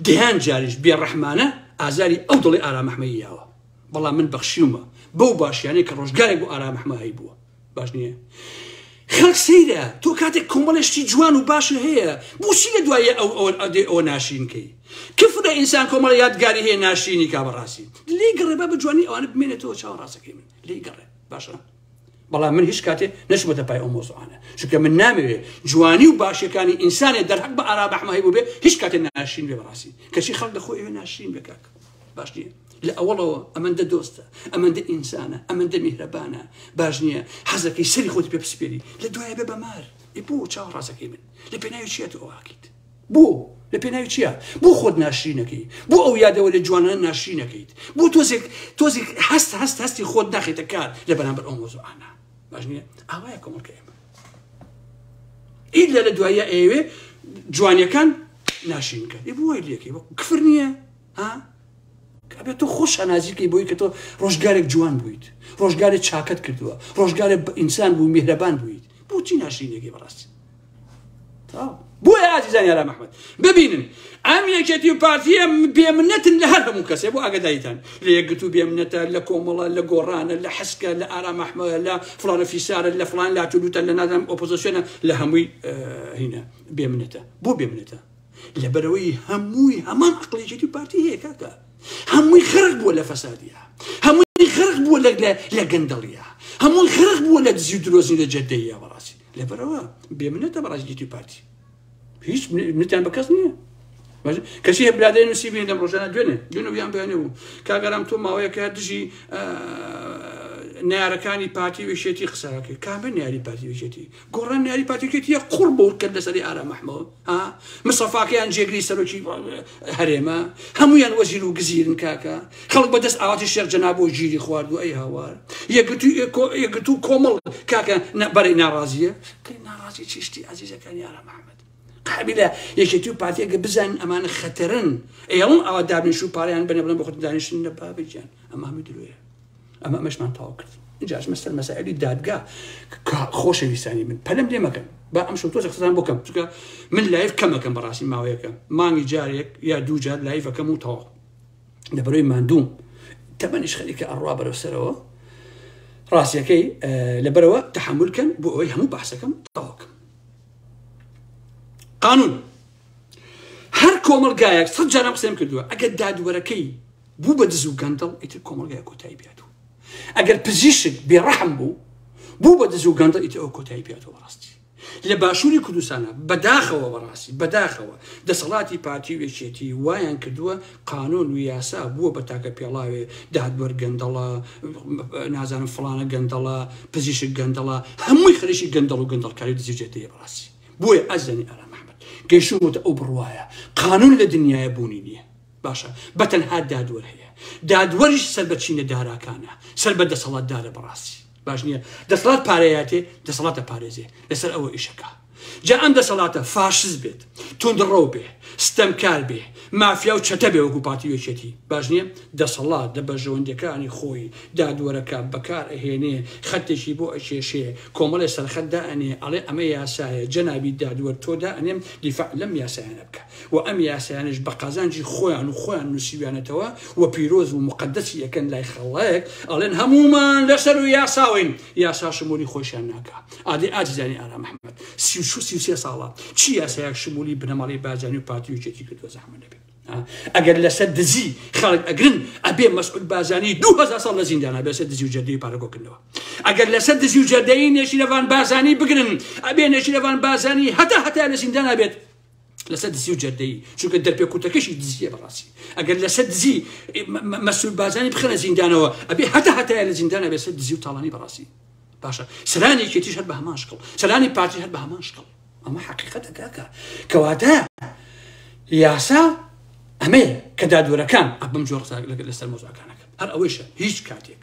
دەیان جاریش بێڕەحمانە ئازاری ئەو دڵی ئارام ئەحمەی یاوە بەڵام من بەخشیومە بەو باشیانەی کە ڕۆژگارێک بۆ ئارام ئەحمە هەیبووە باش نییە خەڵک سەیرە تۆ کاتێک کۆمەڵێ شتی جوان و باش هەیە بۆچی لە دوایە ئەو ئەو ئەدێ ئەوە ناشرین کەی کفرە ئینسان کۆمەڵە یادگاری هەیە ناشرینی کا بەڕاستی لێی گەڕێ با بە جوانی ئەوانە بمێنێتەوە چاوە ڕاستەکەی من لێی گەڕێ باشە. بەڵام من هیچ کاتێ نەچوومەتە پای ئەو مەوزوعانە چونکە من نامەوێ جوانی و باشیەکانی ئینسانێ دەرحەق بە ئارام ئەحمە هەیبوو بێ هیچ کاتێ ناشرین بێ بەڕاستی کەچی خەڵک لە خۆی ئەوێ ناشرین بێ کاک باش نییە لە ئەوەڵەوە ئەمەندە دۆستە ئەمەندە ئینسانە ئەمەندە میهرەبانە باش نییە حەزەکەی سەری خۆتی پێ بسپێری لە دوایە بێ بەمار ئێ بۆ چاو ڕاستەکەی من لە پێناوی چیە تۆ ئەوە ئەکەیت بۆ لە پێناوی چیە بۆ خۆت ناشرینەکەی بۆ ئەو یادەوە لە جوانانە ناشرینەکەیت بۆ تۆزێک تۆزێک هەست هەست هەستی خۆت ناخیتە کار لە بەرامبەر ئەو مۆزوعانە باش نییە ئاوایە کۆمەڵکە ئێمە ئیلا لە دوایە ئەیەوێ جوانیەکان ناشرین بکە ئێ بۆ وای لێکەی کفر نییە ها ئەبێت تۆ خۆش شانازیکەی بۆی کە تۆ ڕۆژگارێک جوان بوویت ڕۆژگارێک چاکەت کردووە ڕۆژگارێک ئینسان بوو میهرەبان بوویت بۆچی ناشرینەکەی بەڕاستی بۆیە ئازیزان یارام ئەحمد ببینن ئەم یەکێتی و پارتیە بێمنەتن لە هەر هەموو کەسێ بۆ ئاگداریتان لە یەکگرتوو بێمنەتە لە کۆمەڵە لە گۆڕانە لە حسکە لە ئارام ئەحمە لە فڵانە فیسارە لە فڵان لاتولوتە لە نازانم ئۆپۆزیسیۆنە لە هەمووی هینە بێمنەتە بۆ بێمنەتە لەبەرەوەی هەمووی هەمان عقلی یەکێتی و پارتی هەیە کاکە هەمووی خەرق بووە لە فەسادیە هەمووی خەرق بووە لە گەندەڵیە هەمووی خەرق بووە لە دزی و درۆزنی لە جەدەیە بەڕاستی لەبەرەوە بێمنەتە بەڕاستی یەکێتی و پارتی هیچ منتیان بە کەس نییە کەچی هەیە برادەری نووسی بینی لەم ڕۆژانە دوێنێ دوێنێ یان بەیانێ بوو کاگەرام تۆ ماوەیەکە دژی نارەکانی پارتی و یەکێتی قسەکەی کامە ناری پارتی و یەکێتی گۆڕان ناری پارتی یەکێتیە قوڕ بۆ کرد لەسەری ئارام ئەحمەد ها مستەفاکەیان جێگری سەرۆکی هەرێمە هەمویان وەزیر و گزیرن کاکە خەڵک بەدەست ئاواتی شێخ جەنابەوە گیری خواردووە ئەی هاوار یەکگرتوو کۆمەڵ کاکە بەرەی ناڕازیە ناڕازی چیشتی ئازیزەکانی ئارام ئەحمەد قابلە یەکێتی و پارتی ئەگە بزانن ئەمانە خەتەرن ئێڵن ئەوە دابنیش و پارەیان بنێ بڵێن بۆ خۆتان دانیشتن لە بابە گیان ئەمە هەمووی درۆیە ئەمە ئەمەشمان تەواو کرد ئینجا ئەچمە سەر مەسائلی دادگا خۆشەویستانی من پەلم لێ مەکەن با ئەم شەو تۆزێک قسەتان بۆ کەم چونکە من live کەمەکەم بەڕاستی ماوەیەکە مانگی جارێک یا دوو جار live ەکەم و تەواو لەبەرەوەی ماندووم تەمەنیش خەریکە ئەڕوا بەرەو سەرەوە ڕاستیەکەی لەبەرەوە تحمل کەن بۆ ئەوەی هەموو باسەکەم تەواوکەم قانون هەر کۆمەڵگایەک سەد جارم قسەم کردووە ئەگەر دادوەرەکەی بوو بە دز و گەندەڵ ئیتر کۆمەڵگای کۆتایی پێاتوو ئەگەر پزیشک بێڕەحم بوو بوو بە دز و گەندەڵ ئیتر ئەو کۆتایی پێاتەوە بەڕاستی لە باشووری کوردستانە بەداخەوە بەڕاستی بەداخەوە دەسەڵاتی پارتی و یەکێتی وایان کردووە قانون و یاسا بووە بە تاکە پێڵاوێ دادوەر گەندەڵە نازانم فڵانە گەندەڵە پزیشک گەندەڵە هەمووی خەریکی گەندەڵ و گەندەڵکاری و دزی و جێتەیە بەڕاستی بۆیە ئازیزانی ئارام ئەحمەد گەیشتوومەتە ئەو بڕوایە قانون لە دنیایە بوونی نییە باشە بەتەنها دادوەر هەیە دادوەریش سەر بە چینە داراکانە سەر بە دەسەڵاتدارە بەڕاستی باش نییە دەسەڵات پارەیاتێ دەسەڵاتە پارێزێ لەسەر ئەوە ئیشەکە جا ئەم دەسەڵاتە فاشست بێت توندڕەو بێ ستەمکار بێ مافیا و چەتە بێ وەکو پارتی و یەکێتی باش نییە دەسەڵات لە بەرژەوەندیەکانی خۆی دادوەرەکە بەکار ئەهێنێ خەتێکی بۆ ئەکێشێ کۆمەڵێ سەرخەت دائەنێ ئەڵێ ئەمە یاسایە جەنابی دادوەر تۆ دائەنێم دیفاع لەم یاسایانە بکە و ئەم یاسایانەش بە قازانجی خۆیان و خۆیان نووسیویانەتەوە و پیرۆز و موقەدەسی ئەکەن لای خەڵک ئەڵێن هەموومان لەسەر و یاساوین یاسا شمولی خۆشیان ناکا ئادەی ئازیزانی ئارام ئەحمەد 33 ساڵە چی یاسایەک شمولی بنەماڵەی بارزانی و پارتی و یەکێتی کردووە زەحمەت نەبێت ئەگەر لەسەر دزی خەڵک ئەگرن ئەبێ مەسعود بارزانی 2000 ساڵ لە زیندانە بێ لەسەر دزی و جەردەی پارە کۆکردنەوە ئەگەر لەسەر دزی و جەردەی نێچیرەڤان بارزانی بگرن ئەبێ نێچیرەڤان بارزانی هەتا هەتا لە زیندانە بێت لەسەر دزی و جەردەیی چونکە دەرپێکوتەکەشی دزیە بەڕاستی ئەگەر لەسەر دزی مەسعود بارزانی بخەنە زیندانەوە ئەبێ هەتا هەتایە لە زیندانە بێ سەر دزی و تاڵانی بەڕاستی باشە سەرانی یەکێتیش هەر بە هەمان شکڵ سەرانی پارتی هەر بە هەمان شکڵ ئەمە حەقیقەتە کاکە کەواتە یاسا ئەمەیە کە دادوەرەکان بەم جۆر لەسەر مۆزاکانەکە هەر ئەوەیشە هیچ کاتێک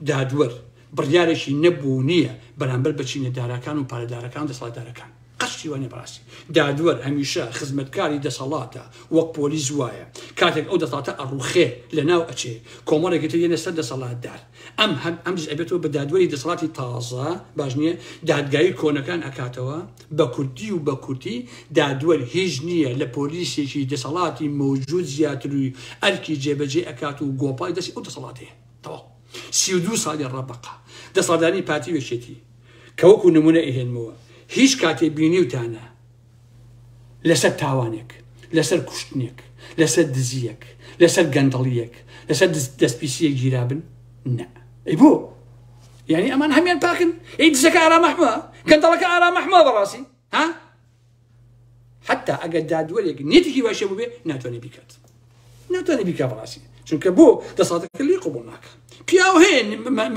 دادوەر بڕیارێکی نەبوو نییە بەرامبەر بە چینە داراکان و پارەدارەکان دەسەڵاتدارەکان قەت شتی وا نیە بەڕاستی دادوەر هەمیشە خزمەتکاری دەسەڵاتە وەک پۆلیس وایە کاتێک ئەو دەسەڵاتە ئەڕوخێ لەناو ئەچێ کۆمەڵێکی تر یەنە سەر دەسەڵاتدار ئەم هەم ئەمجیش ئەبێتەوە بە دادوەری دەسەڵاتی تازە باش نییە دادگایی کۆنەکان ئەکاتەوە بە کوردی و بە کورتی دادوەر هیچ نییە لە پۆلیسێکی دەسەڵاتی مەوجود زیاتر و ئەرکی جێبەجێ ئەکات و گۆپاڵی دەستی ئەو دەسەڵاتەیە تەواو 32 ساڵی ڕەبەقە دەسەڵاتدانی پارتی و یەکێتی کە وەکو نمونە ئەیهێنمەوە هیچ کاتێ بینیوتانە لەسەر تاوانێک لەسەر کوشتنێک لەسەر دزیەک لەسەر گەندەڵیەک لەسەر دەستپیسیەک گیرابن؟ نە ئەی بۆ؟ یعنی ئەمان هەمیان پاکن؟ ئەی دزەکە ئارام ئەحمە، گەندەڵەکە ئارام ئەحمە بەڕاستی ها؟ حتا ئەگەر دادوەرێک نیەتێکی باشە بووبێ ناتوانێت بیکات، ناتوانێت بیکات بەڕاستی، چونکە بۆ دەسەڵاتەکە لێ قبوڵ ناکە. پیاو هەیە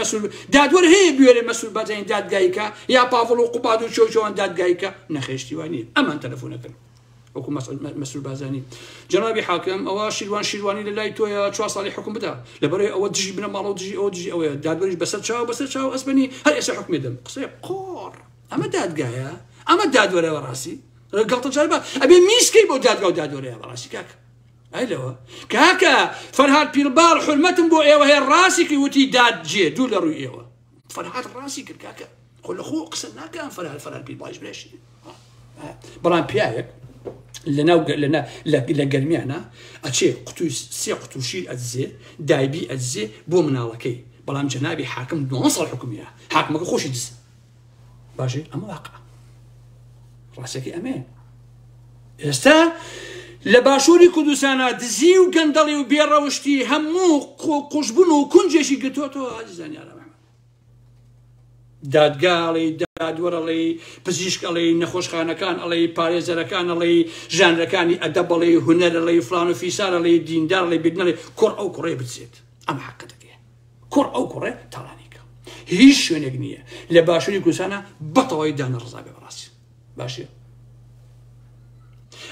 مەسول دادوەر هەیە بوێرێ مەسول بازانی دادگاییکە یا پاڤڵ و قوباد و چۆچۆوان دادگاییکە، نەخێشتی وان نییە. ئەمان تەلەفۆنەکەن وەکو مەسرور بازانی جەنابی حاکم ئەوە شیروان شیروانی لە لای تۆیە 4 ساڵی حکم بدا لەبەرەوەی ئەوە دژی بنەماڵە و دژی ئەوە دژی ئەوەیە، دادوەریش بەسەر چاو بەسەر چاو ئەسپەنی هەر ئێستا حکمێ دەم. قسەی قۆڕ. ئەمە دادگایە، ئەمە دادوەرە بەڕاستی گەڵتە جار بە ئەبێ میسکەی بۆ دادگا و دادوەرەیە بەڕاستی کاک. ئەی لەوە کاکە فەرهاد پیرباڵ حرمەتم بۆ ئێوە هەیە، ڕاستی کرد وتی داد جێ دوو لە ڕووی ئێوە. فەرهاد ڕاستی کرد کاکە، خۆ لە خۆ قسە ناکەم فەرهاد، فەرهاد پیرباڵیش برێشی. بەڵام پیاوێک لەناو لە گەرمیانە ئەچێ قوتوی سێ قوتو شیر ئەدزێ، دایبی ئەدزێ بۆ مناڵەکەی، بەڵام جەنابی حاکم 12 ساڵ حکومیە، حاکمەکە خۆشی دز. باشی ئەمە واقع ڕاستەکەی ئەمەیە. ئێستا لە باشووری کوردستانە دزی و گەندەڵی و بێڕەوشتی هەموو قوشبوون و کونجێکی گرتووەتەوە ئازیزانی ئارام ئەحمەد. دادگا ئەڵێی، دادوەر ئەڵێی، پزیشک ئەڵێی، نەخۆشخانەکان ئەڵێی، پارێزەرەکان ئەڵێی، ژانرەکانی ئەدەب ئەڵێی، هونەر ئەڵێی، فلان و فیسار ئەڵێی، دیندار ئەڵێی، بیردن ئەڵێی، کوڕ ئەو کوڕەیە بدزێت. ئەم حەقیقەتەکەیە. کوڕ ئەو کوڕێ تاڵانیکە. هیچ شوێنێک نییە لە باشووری کوردستانە بەتەواوی دانە ڕزا بێ بەڕاستی. باشە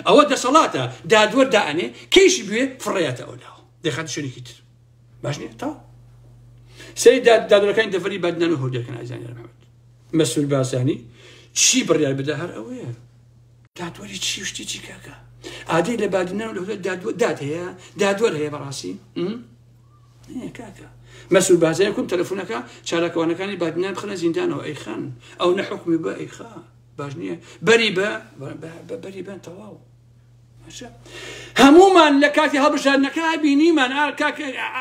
ئەوە دەسەڵاتە دادوەر دائەنێ کەیشی بوێ فڕێتە ئەو لاوە دەخاتە شوێنێکی تر. باش نییە تا سەری دادوەرەکانی دەڤەری بادینان و هەولێرکەن ئازیزانی محەممەد مەسرور بارزانی چی بڕیار بدە هەر ئەوەیە. دادوەری چی و شتی چی کاکە؟ ئادەی لە بادینان و لە هەولێر دادوەر داد هەیە، دادوەر هەیە بەڕاستی؟ کاکە مەسرور بارزانی کوم تەلەفۆنەکە چالاکوانەکانی بادینان بخەنە زیندانەوە ئەیخەن، ئەو نە حکومی بە ئەیخا. باش نییە بەری بە بەری بەن تەواو. هەمومان لە کاتی هەڵبژاردنەکە بینیمان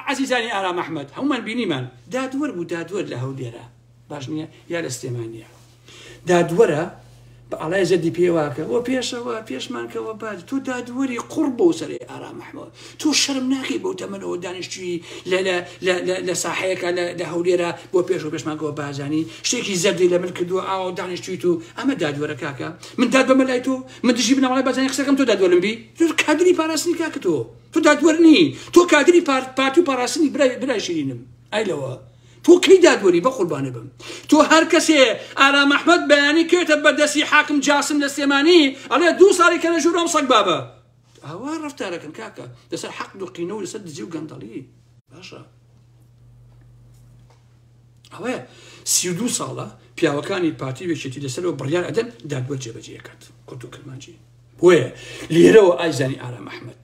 عەزیزانی ئارام ئەحمەد هەمومان بینیمان دادوەر بوو، دادوەر لە هەولێرە باش نییە یا لە سلێمانیە دادوەرە بە ئاڵای زەردی پێواکە وە پێشەوە پێشمانکەوە باد تۆ دادوەری قوڕ بۆ سەرێ ئارام ئەحمەد، تۆ شەرم ناکەی بەو تەمەنەوە دانیشتوی لە ساحەیەکە لە هەولێرە بۆ پێش و پێشمانکەوە بازانی شتێکی زەردی لە من کردووە ئاوا دانیشتویت و ئەمە دادوەرە کاکە من داد بەمە لای تۆ، من دژی بنەماڵەی بارزانی قسەکەم تۆ دادوەرم بی، تۆ کادری پاراستنی کاکە، تۆ تۆ دادوەر نی، تۆ کادری پارتی و پاراستنی برای شیرینم. ئەی لەوە تۆ کەی دادوەری بە قوربانە بم؟ تۆ هەر کەسێ ئارام ئەحمەد بەیانی کێتە بەردەستی حاکم جاسم لە سلێمانی ئەڵێ 2 ساڵی کە لە ژوورەم سەگ بابە ئاوا ڕەفتارەکەن کاکە لەسەر حەق و قینە و لەسەر دزی و گەندەڵی. باشە ئەوەیە 32 ساڵە پیاوەکانی پارتی و یەکێتی لەسەرەوە بڕیار ئەدەن دادوەر جێبەجێ کات کورد و کرمانجی. بۆیە لێرەوە ئایزانی ئارام ئەحمەد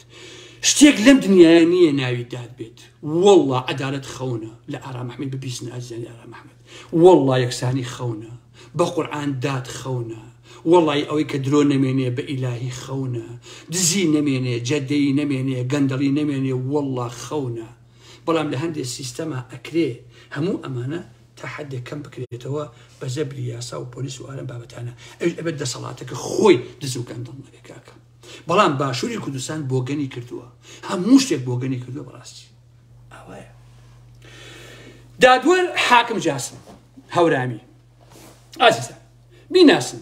شتێک لەم دنیاە نییە ناوی داد بێت. والله عەدالەت خەونە لە ئارام ئەحمەد ببیستن ئازیزانی ئارام ئەحمەد، والله یەکسانی خەونە، بە قورئان داد خەونە، وەڵی ئەوەی کە درۆ نەمێنێ بە ئیلاهی خەونە، دزی نەمێنێ، جەدەیی نەمێنێ، گەندەڵی نەمێنێ، والله خەونە. بەڵام لە هەندێک سیستەما ئەکرێ هەموو ئەمانە تا حدێک کەم بکرێتەوە بە زەبری یاسا و پۆلیس و ئارەم بابەتانە، ئەویش ئەبێت دەسەڵاتەکە خۆی دز و گەندەڵ نەبێ کاکە. بەڵام باشووری کوردستان بۆگەنی کردووە، هەموو شتێک بۆگەنی کردووە بەڕاستی. ئاوایە دادوەر حاکم جاسم هەورامی ئازیزە بیناسن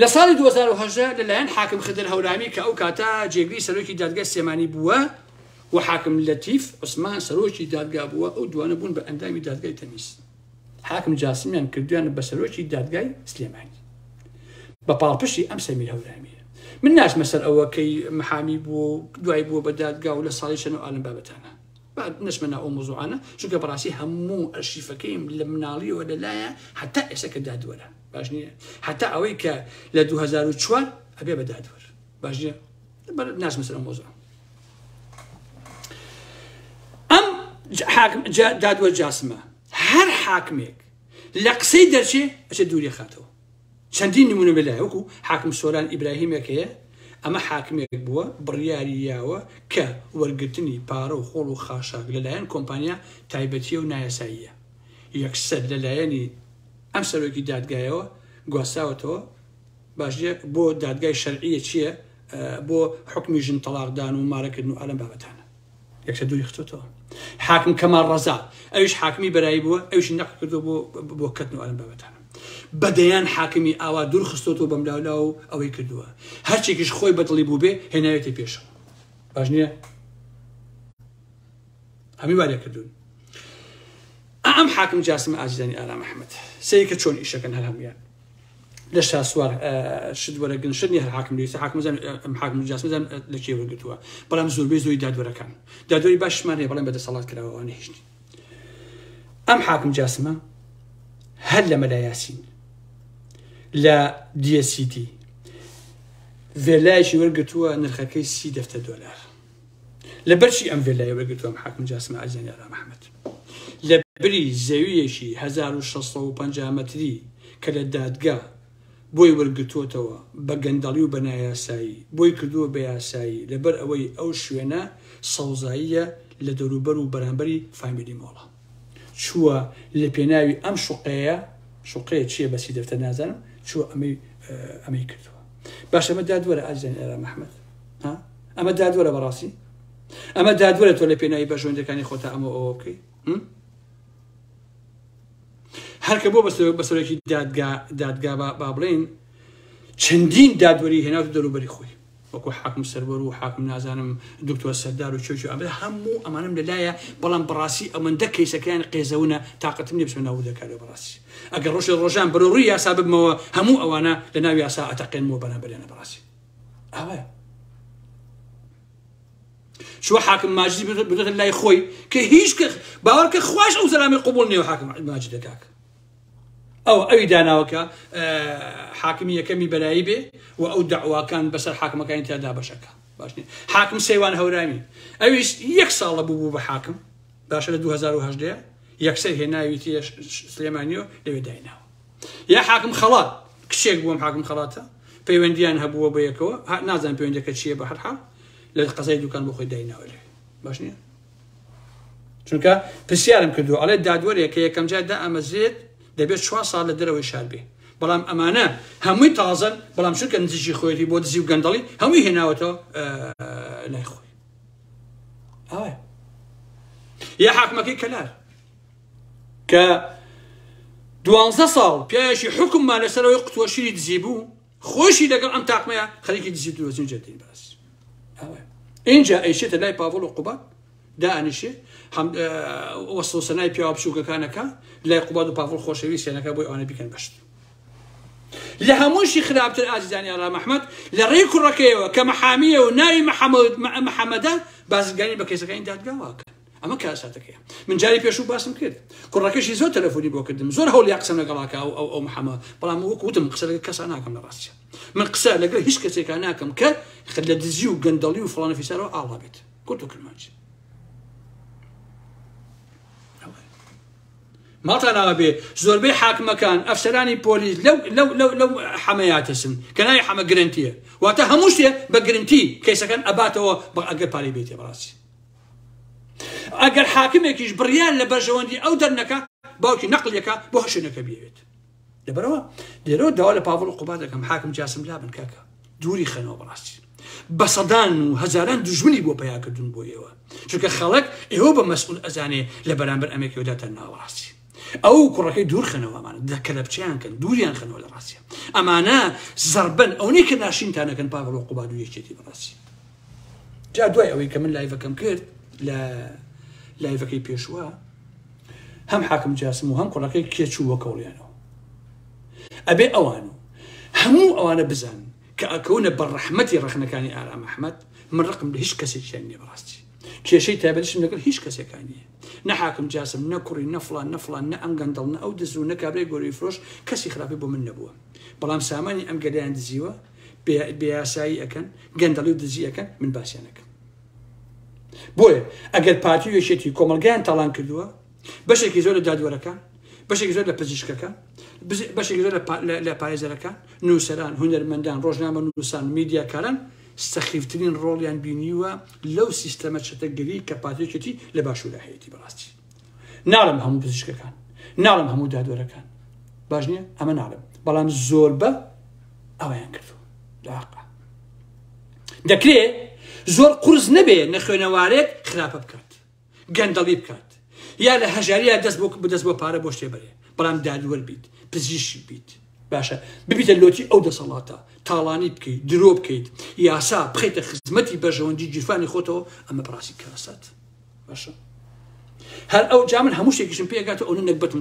لە ساڵی 2018 لەلایەن حاکم خدر هەورامی کە ئەو کاتە جێگری سەرۆکی دادگای سلێمانی بووە و حاکم لەتیف عوسمان سەرۆکی دادگا بووە، ئەو دوانە بوون بە ئەندامی دادگای تەمیز. حاکم جاسمیان کردویان بە سەرۆکی دادگای سلێمانی بە پاڵپشتی ئەم سەمیر هەورامیە. من ناچمە سەر ئەوە کەی محامی بوو و دوای بووە بە دادگا و لە ساڵی چەند و ئالم بابەتانە، با نەچمە ناو ئەو مەوزوعانە، چونکە بەڕاستی هەموو ئەرشیفەکەیم لە مناڵیەوە لەلایە حتا ئێستا کە دادوەرە باش نییە، حتا ئەوەی کە لە 2004 ئەبێ بە دادوەر باش نییە، ناچمە سەر ئەو مەوزوعە. ئەم حاکم دادوەر جاسمە هەر حاکمێک لە قسەی دەرچێ ئەچێ دووری خاتەوە. چەندین نمونە بەلای وەکو حاکم سۆران ئیبراهیمێک هەیە، ئەمە حاکمێک بووە بڕیاری یاوە کە وەرگرتنی پارە و خۆڵ و خاشاک لەلایەن کۆمپانیا تایبەتیە و نایاساییە، یەکسەر لەلایەنی ئەم سەرۆکی دادگایەوە گواستراوەتەوە باش نییە بۆ دادگای شەرعیە چییە بۆ حکمی ژن تەلاقدان و مارەکردن و ئالەم بابەتانە. یەکسەر دووری خستۆتەوە. حاکم کەمال ڕەزا ئەویش حاکمی بەرایی بووە، ئەویشی نەقل کردووە بۆ بۆ کەتن و ئەم بابەتانە. بە دەیان حاکمی ئاوا دوور خستۆتەوە بەملاولاوە و ئەوەی کردووە. هەرچێکیش خۆی بە دڵی بووبێ هێناوێتە پێشەوە. باش نییە؟ هەمووی وا لێ کردوون. ئەم حاکم جاسمە ئازیزانی ئارام ئەحمەد سەیرکە چۆن ئیشەکەن هەر هەموویان. لە شاسوار شت وەرەگرن شت نیە هەر حاکم لێ حاکم زان ئەم حاکم جاسم زان لە کێ وەرگرتووە بەڵام زۆربەی زۆری دادوەرەکان دادوەری باشمان هەیە بەڵام بە دەسەڵات کراوە ئەوانە هیچ نین ئەم حاکم جاسمە هەر لە مەلا یاسین لە دیەسیتی ڤێلایەکی وەرگرتووە نرخەکەی سی دەفتە دۆلار لەبەرچی ئەم ڤێلایە وەرگرتووە ئەم حاکم جاسمە ئازیزانی ئارام ئەحمەد لە بری زەوییەکی 1650 مەتری کە لە دادگا بۆی وەرگرتووەتەوە بە گەندەڵی و بە نایاسایی بۆی کردووە بە یاسایی لەبەر ئەوەی ئەو شوێنە سەوزاییە لە دەوروبەر و بەرامبەری فامیلی مۆڵە چووە لە پێناوی ئەم شوقەیە شوقەیە چییە بەسی دەفتەر نازانم چووە ئەمەی ئەمەی کردووە باشە ئەمە دادوەرە ئازیزانی ئارام ئەحمەد ها ئەمە دادوەرە بەڕاستی ئەمە دادوەرە تۆ لە پێناوی بەرژەوەندەکانی خۆتا ئەمە ئەوە بکەی هەرکە بۆ بەسەرۆکی دادگا دادگا با بڵێن چەندین دادوەری هێناوتە دەروبەری خۆی وەکو حاکم سەروەر و حاکم نازانم دکتۆر سەردار و چێکی ئەمە هەموو ئەمانم لەلایە بەڵام بەڕاستی ئەمەندە کەیسەکەیان قێزەونە تاقەتم نیە بچمە ناو وردەکاریەوە بەڕاستی ئەگەر ڕۆژێ ڕۆژان بەرەو ڕووی یاسا ببمەوە هەموو ئەوانە لە ناو یاسا ئەتەقێنمەوە بەرامبەریانە بەڕاستی ئاوایە چوە حاکم ماجدی بدەتە لای خۆی کە هیچ کە باوەڕ کە خواش ئەو زەلامی قبول نییە حاکم ماجد دەکاک ئەو ئەوی داناوەکە حاکمی یەکەمی بەرایی بێ و ئەو داواکان بەسەر حاکمەکانی تیا دابەشەکە باش نیە حاکم سەیوان هەورامی ئەویش یەک ساڵە بوو بوو بە حاکم باشە لە 2010 یەکسەر هێناویتی سلێمانیۆ لەوێ دایناوە یا حاکم خەڵات کچێک بووم حاکم خەڵاتە پەیوەندیان هەبووە بە یەکەوە نازان پەیوەندەکە چییە بە هەرحاڵ لە قەزای دوکان بۆ خۆی دایناوە لەوێ باش نییە چونکە پرسیارم کردو ئەڵێ دادوەرێک کە یەکەم جار دائەمەزرێت دەبێت چوار ساڵ لە دەرەوەی شار بێ بەڵام ئەمانە هەمووی تازەن بەڵام چونکە نزیکی خۆیەتی بۆ دزی و گەندەڵی هەمووی هێناوەتەوە لای خۆی ئاوایە یا حاکمەکەی کەلار کە دوانزە ساڵ پیاوێکی حکوممان لەسەرەوەی قوتووە شیری دزی بوو خۆشی لەگەڵ ئەم تاقمەیە خەریکی دزی درۆزن جێتین باس ئینجا ئەیشێتە لای پاڤڵ و قوباد دانیشێ وەسڵ سەنای پیاوە بچووکەکانەکە لای قوباد و پاڤڵ خۆشەویستیانەکە بۆی ئەوانە بیکەن بەشت لە هەمووشی خراپتر ئازیزانی ئارام ئەحمەد لە ڕێی کوڕەکەیەوە کە مەحامیە و ناوی محەممەدە بازرگانی بە کەیسەکانی دادگاوە کەن ئەمە کارەساتەکەیە من جاری پێشوو باسم کرد کوڕەکەشی زۆر تەلەفۆنی بۆ کردم زۆر هەوڵی قسەم لەگەڵاکە ئەو ئەو ئەو محەمە بەڵام وەک وتم قسە لەگەڵ کەسا ناکەم لە ڕاستیە من قسە لەگەڵ هیچ کەسێکا ناکەم کە لە دزی و گەندەڵی و فڵانە فیسارەوە ئاڵا بێت کورت و کرمانج ماڵتان ئاوا بێ زۆربەی حاکمەکان ئەفسەرانی پۆلیس لەو لەو لەو لەو حەمەیاتەسن کە ناوی حەمە گرنتیە واتە هەموو شتێ بە گرنتی کەیسەکان ئەباتەوە بە ئەگەر پارەی بێتێ بەڕاستی ئەگەر حاکمێکیش بڕیار لە بەرژەوەندی ئەو دەرنەکا باوکی نەقلێکە بۆ هەر شوێنەکە بیەوێت لەبەرەوە لێرەوە داوا لە پاڤڵ و قوباد دەکەم حاکم جاسم لابن کاکە دووری خەنەوە بەڕاستی بە سەدان و هەزاران دوژمنی بۆ پەیاکردن بۆ ئێوە چونکە خەڵک ئێوە بە مەسئول ئەزانێ لە بەرامبەر ئەمێکەوەداتان ناوەڕاستی ئەو کوڕەکەی دوور خەنەوە ئەمانە دەکەلەپچیان کەن دووریان خەنەوە لە ڕاستیە ئەمانە زەربن ئەونەی کە ناشینتانەکەن پاڤڵ و قوباد و یەکێتی بەڕاستی جا دوای ئەوەی کە من live ەکەم کرد لە live ەکەی پێشوە هەم حاکم جاسم و هەم کوڕەکەی کێچوو وەکەوڵیانەوە ئەبێ ئەوان و هەموو ئەوانە بزان کە ئەکەونە بە ڕەحمەتی ڕەخنەکانی ئارام ئەحمەد من ڕقم لە هیچ کەسێکیان نییە بەڕاستی کێشەی تایبەتیشم لەگەڵ هیچ کەسێکان نییە نە حاکم جاسم نە کوڕی نە فڵان نە فڵان نە ئەم گەندەڵ نە ئەو دز و نە کابرای گۆرەوی فرۆش کەسی خراپی بۆ من نەبووە بەڵام سامانی ئەم گەلیان دزیوە بێ یاسایی ئەکەن گەندەڵی و دزی ئەکەن من باسیان ئەکەم بۆیە ئەگەر پارتی و یەکێتی کۆمەڵگایان تاڵان کردووە بەشێکی زۆر لە دادوەرەکان بەشێکی زۆر لە پزیشکەکان بەشێکی زۆر لە پارێزەرەکان نووسەران هونەرمەندان ڕۆژنامە نووسان میدیاکاران سەخیفترین ڕۆڵیان بینیوە لەو سیستەمە چەتەگەری کە پارتی یەکێتی لە باشوورا هەیەی بەڕاستی ناڵم هەموو پزیشکەکان ناڵم هەموو دادوەرەکان باش نییە ئەمە ناڵم بەڵام زۆربە ئەویان کردو لە حقا دەکرێ زۆر قورس نەبێ نەخوێنەوارێک خراپە بکات گەندەڵی بکات یا لە هەژاریا دەست بۆ بدەست بۆ پارە بۆ شتێ بەرێ بەڵام دادوەر بیت پزیشک بیت باشە ببیتە لۆتی ئەو دەسەڵاتە تاڵانی بکەیت درۆ بکەیت یاسا بخەیتە خزمەتی بەرژەوەندی گیرفانی خۆتەوە ئەمە بەڕاستی کارەسات باشە هەر ئەو جا من هەموو شتێکیشم پێگاتەوە ئەو نەگبەتم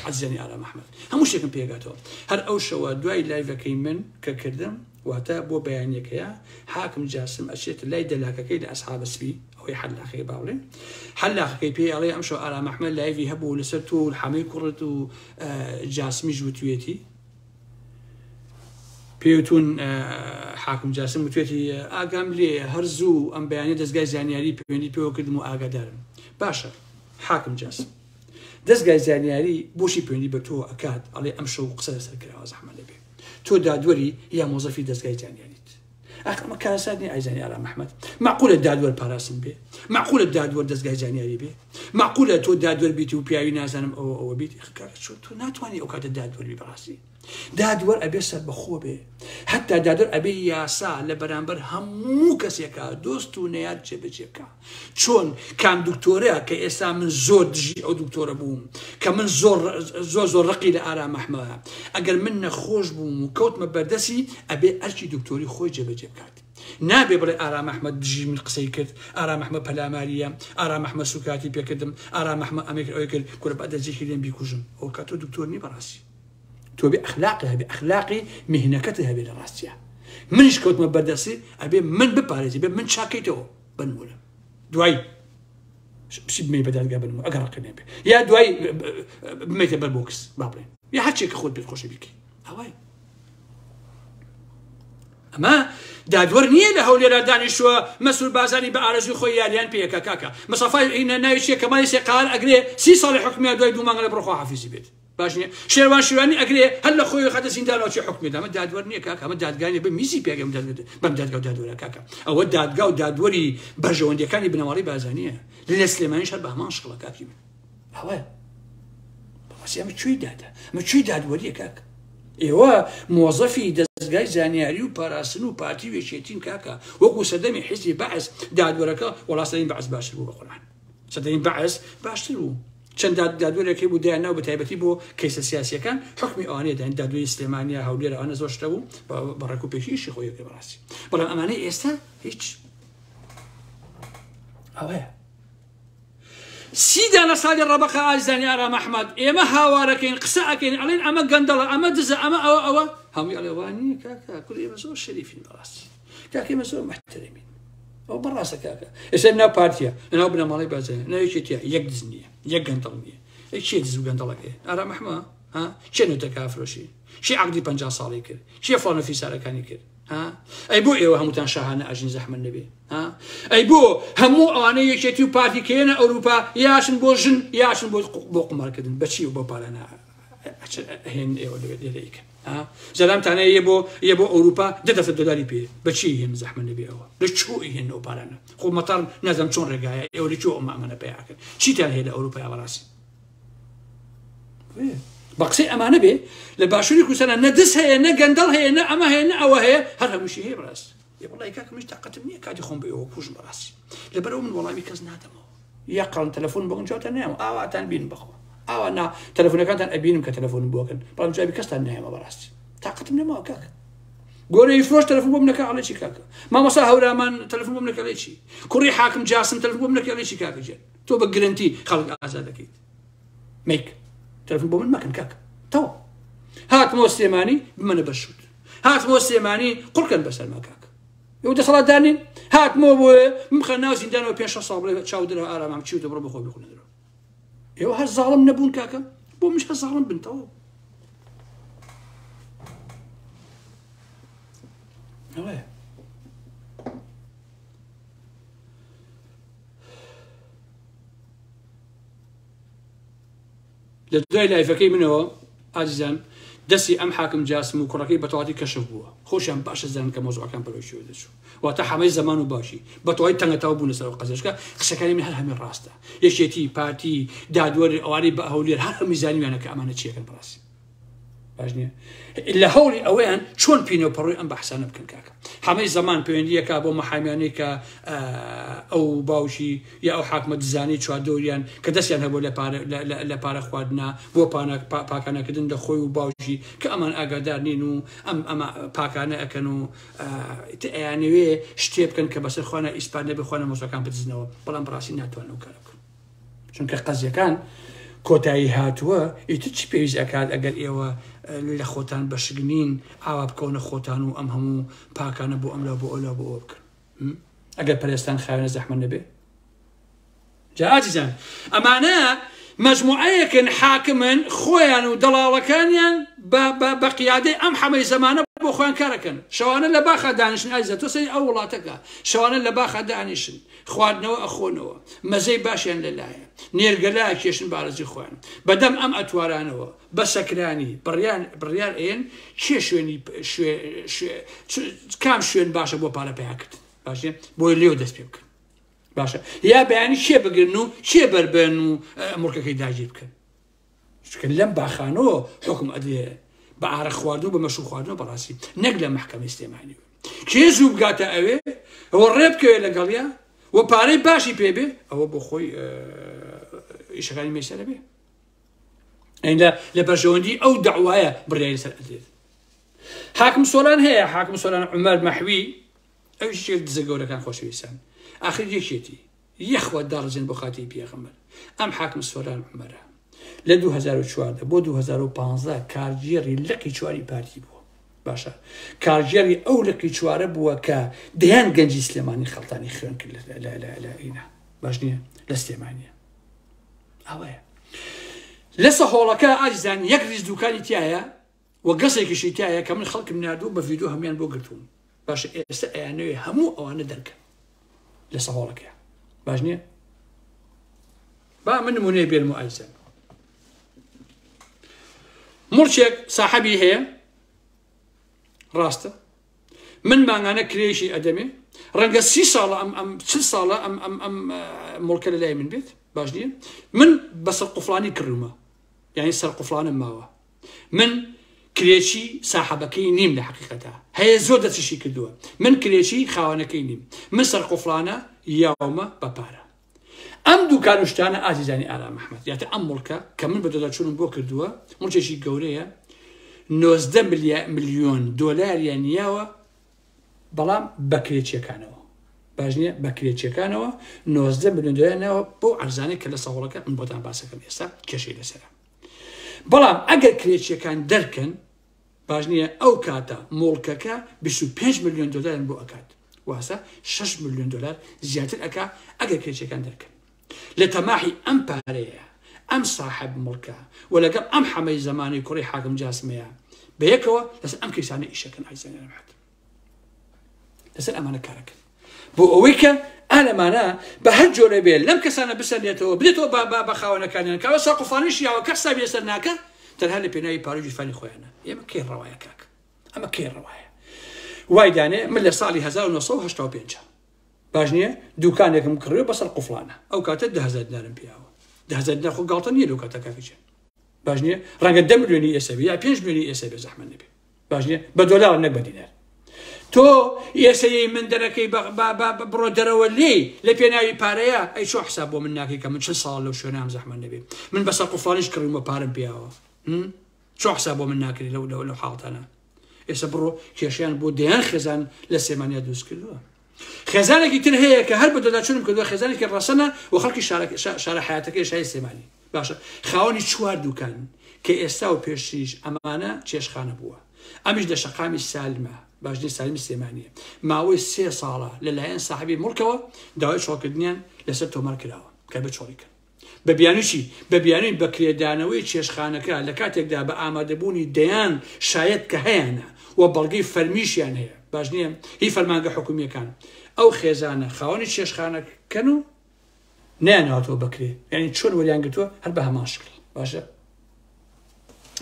عەزیزانی ئارام ئەحمەد هەموو شتێکم پێگاتەوە هەر ئەو شەوە دوای لایڤەکەی من کە کردم واتە بۆ بەیانیەکەیە حاکم جاسم ئەچێتە لای دەلاکەکەی لە ئەسحابە سپی ئەوەی حەلاقەکەی با بڵێن حەلاقەکەی پێی ئەڵێ ئەمشەو ئارام ئەحمەد لایڤی هەبوو لەسەر تۆ و حەمەی کوڕت و جاسمیش وتوێتی پێوتون حاکم جاسم وتوێتی ئاگام لێ هەر زوو ئەم بەیانی دەستگای زانیاری پەیوەندی پێوە کردم و ئاگادارم باشە حاکم جاسم دەستگای زانیاری بۆشی پەیوەندی بە تۆ ئەکات ئەڵێ ئەم شەو قسە لەسەر کراوە زەحمە لەبێ تۆ دادوەری یا مۆزەفی دەستگای زانیاریت ئەخ ئەمە کارەسات نیە ئایزانی ئارام ئەحمەد معقولە دادوەر پاراستن بێ معقولە دادوەر دەستگای زانیاری بێ معقولە تۆ دادوەر بیت و پیاوی نازانم ئەوە ئەوە بیت چۆن تۆ ناتوانانی ئەو کاتە دادوەر بی بەڕاستی دادوەر ئەبێ سەربەخۆ بێ حتا دادوەر ئەبێ یاسا لە بەرامبەر هەموو کەسێکا دۆست و نەیار جێبەجێ بکە چۆن کام دکتۆرە کە ئێستا من زۆر دژی ئەو دکتۆرە بووم کە من زۆر زۆر زۆر ڕقی لە ئارام ئەحمەوە ئەگەر من نەخۆش بووم و کەوتمە بەردەسی ئەبێ ئەرکی دکتۆری خۆی جێبەجێ بکات نابێ بڵێ ئارام ئەحمەد دژی من قسەی کرد ئارام ئەحمەد پەلاماریە ئارام ئەحمەد سوکاتی پێکردم ئارام ئەحمەد ئەمەی کرد ئەوەی کرد کورە با دەستێکی لێم بیکوژم ئەو کات تۆ دکتۆر نی بەڕاستی تۆ بێ ئەخلاقی هەبێ ئەخلاقی میهنەکەت هەبێ لە ڕاستیە منیش کەوتمە بەردەستی ئەبێ من بپارێزی بێ من چاکەیتەوە بنمونە دوای بچی بمەی بە دادگا بنمونە ئەگەر ڕقی نەبێ یا دوای بمەیتە بەر بۆکس با بڵێن یا هەرچێک کە خۆت بێت خۆشە بیکەی ئەوای ئەمە دادوەر نییە لە هەولێرا دانیشتووە مەسرور بازانی بە ئارەزوی خۆی یاریان پێیەکە کاکە مەسەفای ناوی چیە کەمالی سێقار ئەگرێ سی ساڵی حکومیان دوای دوو مانگە لە بڕۆ خواحافیزی بێت باش نیە شێروان شیروانی ئەگرێ هەر لە خۆی خاتە زیندانەوە چی حکومی دامە دادوەر نییە کاکە ئەمە دادگا نیە بە میزی پێگەم دادگا بەم دادگا و دادوەرە کاکە ئەوە دادگا و دادوەری بەرژەوەندیەکانی بنەماڵەی بارزانیە لە سلێمانیش هەر بە هەمان شکڵە کاکی من ئەوە بەڕاستی ئەمە کوێی دادە ئەمە کوێی دادوەریە کاک ئێوە مۆزەفی دەستگای زانیاری و پاراستن و پارتی و یەکێتین کاکە وەکو سەردەمی حیزبی بەعس دادوەرەکە وەڵا سەردەمی بەعس باشتر بوو بە قورئان سەدەی بەعس باشتر بوو چەند دادوەرێک هەبوو دایان ناو بە تایبەتی بۆ کەیسە سیاسیەکان حکمی ئەوانەیە داین دادوەری سلێمانیا هەولێر ئەوانە زۆر شتە بوو بە ڕێک و پێکی ئیشی خۆی کرد بەڕاستی بەڵام ئەمانەی ئێستا هیچ ئەوەیە سی دانە ساڵی ڕەبەقە ئازیزانی ئارام ئەحمەد ئێمە هاوارەکەین قسە ئەکەین ئەڵێن ئەمە گەندەڵە ئەمە دزە ئەمە ئەوە ئەوە هەمووی ئەڵێ وا نییە کاکە کوری ئێمە زۆر شەریفین بەڕاستی کاکە ئێمە زۆر محتەرەمین ئەو بەڕاستە کاکە ئێستا ناو پارتیە ناو بنەماڵەی بازانە ناو یەکێتیە یەک دز نییە یەک گەندەڵ نییە ئەی کێ دز و گەندەڵەکەی ئارام ئەحمە ها کێ نوتەکە فرۆشی کێ عەقدی 50 ساڵی کرد کێ فڵان و فیسارەکانی کرد ها ئەی بۆ ئێوە هەمووتان شاهانە ئەژین زەحمەت نەبێ ها ئەی بۆ هەموو ئەوانەی یەکێتی و پارتی کێنە ئەوروپا یاشن بۆ ژن یاشن بۆ بۆ قومارکردن بەچی و بۆ پارانە هێن ئێوە لەوێ لێرە ئیکەن ها زەلامتانە یە بۆ یە بۆ ئەوروپا دە دەفتەر دۆلاری پێ بەچی هێن زەحمە نەبێ ئەوە لە چۆ هێن ئەو پارانە خۆ مەتار نازانم چۆن ڕێگایە ئێوە لە چۆ ئەم ئەمانە پەیاکەن چیتان هەیە لە ئەوروپا بەڕاستی بە قسەی ئەمانە بێ لە باشووری کوردستانە نە دز هەیە نە گەندەڵ هەیە نە ئەمە هەیە نە ئەوە هەیە هەر هەمووشی هەیە بەڕاستی ئێ وەڵی کاکە منیش تاقەتم نییە کاتی خۆم بە ئێوە کوژم بەڕاستی لەبەرەوە من وەڵامی کەس نادەمەوە یا قەڵم تەلەفۆن بۆ جوابتان نایەم ئاواتان بینم بەخوا ئاوا نا تەلەفۆنەکانتان ئەبینم کە تەلەفۆنم بۆکەن بەڵام جوابی کەستان نایەمە بەڕاستی تاقەتم نەماوە کاکە گۆرەی فرۆش تەلەفۆن بۆم نەکە ئەڵێ چی کاکە مامۆستا هەورامان تەلەفۆن بۆم نەکە ئەڵێ چی کوڕی حاکم جاسم تەلەفۆن بۆم نەکە ئەڵێ چی کاکە گیان تۆ بە گرنتی خەڵک ئازاد دەکەیت مەیک تەلەفۆن بۆ من مەکەن کاکە تەواو هاتمەوە سلێمانی بمەنە بەشوت هاتمەوە سلێمانی قڕکەن بەسەرما کاکە ئێوە دەسەڵاتدار نین هاتمەوە بۆیە بمخە ناو زیندانەوە پێ شەش ساڵ بڵێ چاو درەوە ئارامام چی و بڕۆ بەخۆ بخونە درەوە ئێوە هەر زاڵم نەبوون کاکە بۆ منش هەر زاڵم بن تەواو ئەوەیە لە دوای لایفەکەی منەوە ئازیزان دەستی ئەم حاکم جاسم و کوڕەکەی بەتەواتی کەشف بووە خۆشیان باش ئەزانن کە مەوزوعەکان بەرەو کوێ دەچوو واتە حەمەی زەمان و باوکی بەتەواوی تەنگەتاو بوونە سەر ئەو قەزیەشکە قسەکانی من هەر هەمووی ڕاستە یەکێتی پارتی دادوەر ئەوانەی بە هەولێر هەر هەمووی زانیویانە کە ئەمانە چیەکەن بەڕاستی. باش نییە لە هەوڵی ئەوەیان چۆن پینە و پەڕۆی ئەم بەحسانە بکەن کاکە حەمەی زەمان پەیوەندیەکە بۆ محامیانەی کە ئەو باوکی یا ئەو حاکمە دزانی چواردەوریان کە دەستیان هەبوو لە پارە لە پارە خواردنا بۆ پاکانەکردن لە خۆی و باوکی کە ئەمان ئاگادار نین و ئەم ئەمە پاکانە ئەکەن و ئەیانەوێ شتێ بکەن کە بەسەر خوانە ئیسپان نەبێ خوانە مۆزەکان بدزنەوە بەڵام بەڕاستی ناتوانن ئەو کارە بکەن چونکە قەزیەکان کۆتایی هاتووە ئیتر چی پێویست ئەکات ئەگەر ئێوە لە خۆتان بەشک نین ئاوا بکەونە خۆتان و ئەم هەموو پاکانە بۆ ئەملا بۆ ئەولا بۆ ئەوە بکەن ئەگەر پەرستان خاوێنە زەحمە نەبێ جا ئازیزان ئەمانە مەجموعەیەکن حاکمن خۆیان و دەڵاڵەکانیان بە قیادەی ئەم حەمەی زەمانە بۆ خۆیان کارەکەن شەوانە لە باخا دانیشن ئازیزە تۆ سەری ئەو وڵاتەکە شەوانە لە باخا دانیشن خواردنەوە ئەخۆنەوە مەزەی باشیان لەلایە نێرگەلە ئەکێشن بارزی خۆیان بەدەم ئەم ئەتوارانەوە بە سەکرانی بڕیان بڕیار ئەیەن کێ شوێنی شوێ شوێ کام شوێن باشە بۆ پارە پەیاکردن باشە بۆی لێو دەست پێ بکەن باشە یا بەیانی کێ بگرن و کێ بەربێن و مڵکەکەی داگیر بکەن چونکە لەم باخانەوە حکم ئەدرێ بە ئارە خواردن و بە مەشوو خواردنەوە بەڕاستی نەک لە مەحکەمەی سلێمانی کێ زوو بگاتە ئەوێ ئەوە ڕێ بکەوێ لەگەڵیا و پارەی باشی پێ بێ ئەوە بۆ خۆی ئیشەکانی مەیسەرە بێ ئەیندا لە بەرژەوەندی ئەو داوایە بڕیاری سەر ئەدرێت حاکم سۆران هەیە حاکم سۆران عمر مەحوی ئەویش دزە گەورەکان خۆشەویستان ئاخر یەکێتی یەخوا داڕزێن بۆ خاتری پێغەمبەر ئەم حاکم سۆران عومەرە لە 2014 بۆ 2015 کارگێڕی لقی چواری پارتی بووە باشە کارگێڕی ئەو لقی چوارە بووە کە دەیان گەنجی سلێمانی خەڵتانی خوێن کرد لە ئینا باش نییە لە سلێمانیە ئەوەیە لە سەهۆڵەکە ئازیزان یەک ریز دوکانی تایە و گەسێکیشی تایە کە من خەڵکم نردوو بە ڤیدۆ هەمان بۆ گرتوون باشە ئێستا ئەیانەوێ هەموو ئەوانە دەرکەن لە سەهۆڵەکەیان باش نییە با من نمونەیە بێنم و ئایزن مڵچێک ساحەبی هەیە ڕاستە من مانگانە کرێشی ئەدەمێ ڕەنگە سی ساڵە ئەم ئەم چ ساڵە ئەم ئەم ئەم مڵکە لە لای من بێت باش نییە من بەسەر قوفلانی کڕومە یعنی سەر قوفلانم ماوە من کرێچی ساحەبەکەی نیم لە حەقیقەتا هەیە زۆر دەستیشی کردووە من کرێچی خاوەنەکەی نیم من سەرقوفڵانە یاومە بە پارە ئەم دوکان و شتانە ئازیزانی ئارام ئەحمەد یاتە ئەم مڵکە کە من بە دۆداچوونم بۆ کردووە مڵکێکی گەورەیە 90 ملیۆن دۆلاریان یاوە بەڵام بە کرێچیەکانەوە باش نییە بە کرێچیەکانەوە 90 ملیۆن دۆلار ناوە بۆ عەرزانەی کە لە سەهۆڵەکە من بۆتان باسەکەم ئێستا کێشەی لەسەرە بەڵام ئەگەر کرێچیەکان دەرکەن باش نییە ئەو کاتە موڵکەکە 25 ملیۆن دۆلاریان بۆ ئەکات واسە 6 ملیۆن دۆلار زیاتر ئەکا ئەگەر کرێچیەکان دەرکەن لە تەماحی ئەم پارەیە ئەم ساحب مڵکە و لەگەڵ ئەم حەمەی زەمانی کوڕی حاکم جاسمەیە بەیەکەوە لەسەر ئەم کەیسانە ئیشەکەن ئایزانیان محەد لەسەر ئەمانە کارەکەن بۆ ئەوەی کە ئالەمانە بە هەر جۆرە بێ لەم کەسانە بسەنێتەوە بدێتەوە بە بە خاوەنەکانیان کاوە ساقفانیش یاوە کە حسابی لەسەر ناکە تەنها لە پێناوی پارە گیرفانی خۆیانە ئێمە کەی ڕەوایە کاک ئەمە کەی ڕەوایە وای دانێ من لە ساڵی 1985 باش نییە دوکانێکم کڕیوە بەسەر قفڵانە ئەو کاتە دههزار دینارم پیاوە دههزار دینار خۆ گاڵتە نییە لەو کاتە کاکەچێن باش نییە ڕەنگە دە ملیۆنی ئێستا بێ یا پێنج ملیۆنی ئێستا بێ زەحمەت نەبێ باش نییە بە دۆلار نەک بە دینار تۆ ئێسەیەی من دەرەکەی بڕۆ دەرەوە لێی لە پێناوی پارەیە ئەی چۆ حساب بۆ من ناکەی کە من چل ساڵ لەو شوێنام زەحمەت نەبێ من بەسەر قوفڵانیش کڕیومە پارەم پیاوە چۆ حساب بۆ من ناکرێت لەو لەو لەو حاڵتانە ئێستا بڕۆ کێشیان بۆ دەیان خێزان لە سێمانیا دروست کردووە خێزانێکی تر هەیە کە هەر بە دەداچونم کردووە خێزانێکی ڕەسەنە و خەڵکی شارە حیاتەکەی شاری سلێمانی باشە خاوەنی چوار دوکان کە ئێستا و پێشتریش ئەمانە چێشخانە بووە ئەمیش لە شەقامی سالمە باشنی سالمی سلێمانیە ماوەی سێ ساڵە لەلایەن ساحبی مڵکەوە داوای چۆڵکردنیان لەسەر تۆمار کراوە کە بە چۆڵی کەن بە بیانووی بە بیانووی بەکرێدانەوەی چێشخانەکە لە کاتێکدا بە ئامادەبوونی دەیان شایەت کە هەیانە و بەڵگەی فەرمیشیان هەیە باش نییە هی فەرمانگە حکومیەکان ئەو خێزانە خاوەنی چێشخانەکەن و نەیانەوەتەوە بەکرێ یعنی چۆن وەریان گرتووە هەر بە هەمان شکڵ باشە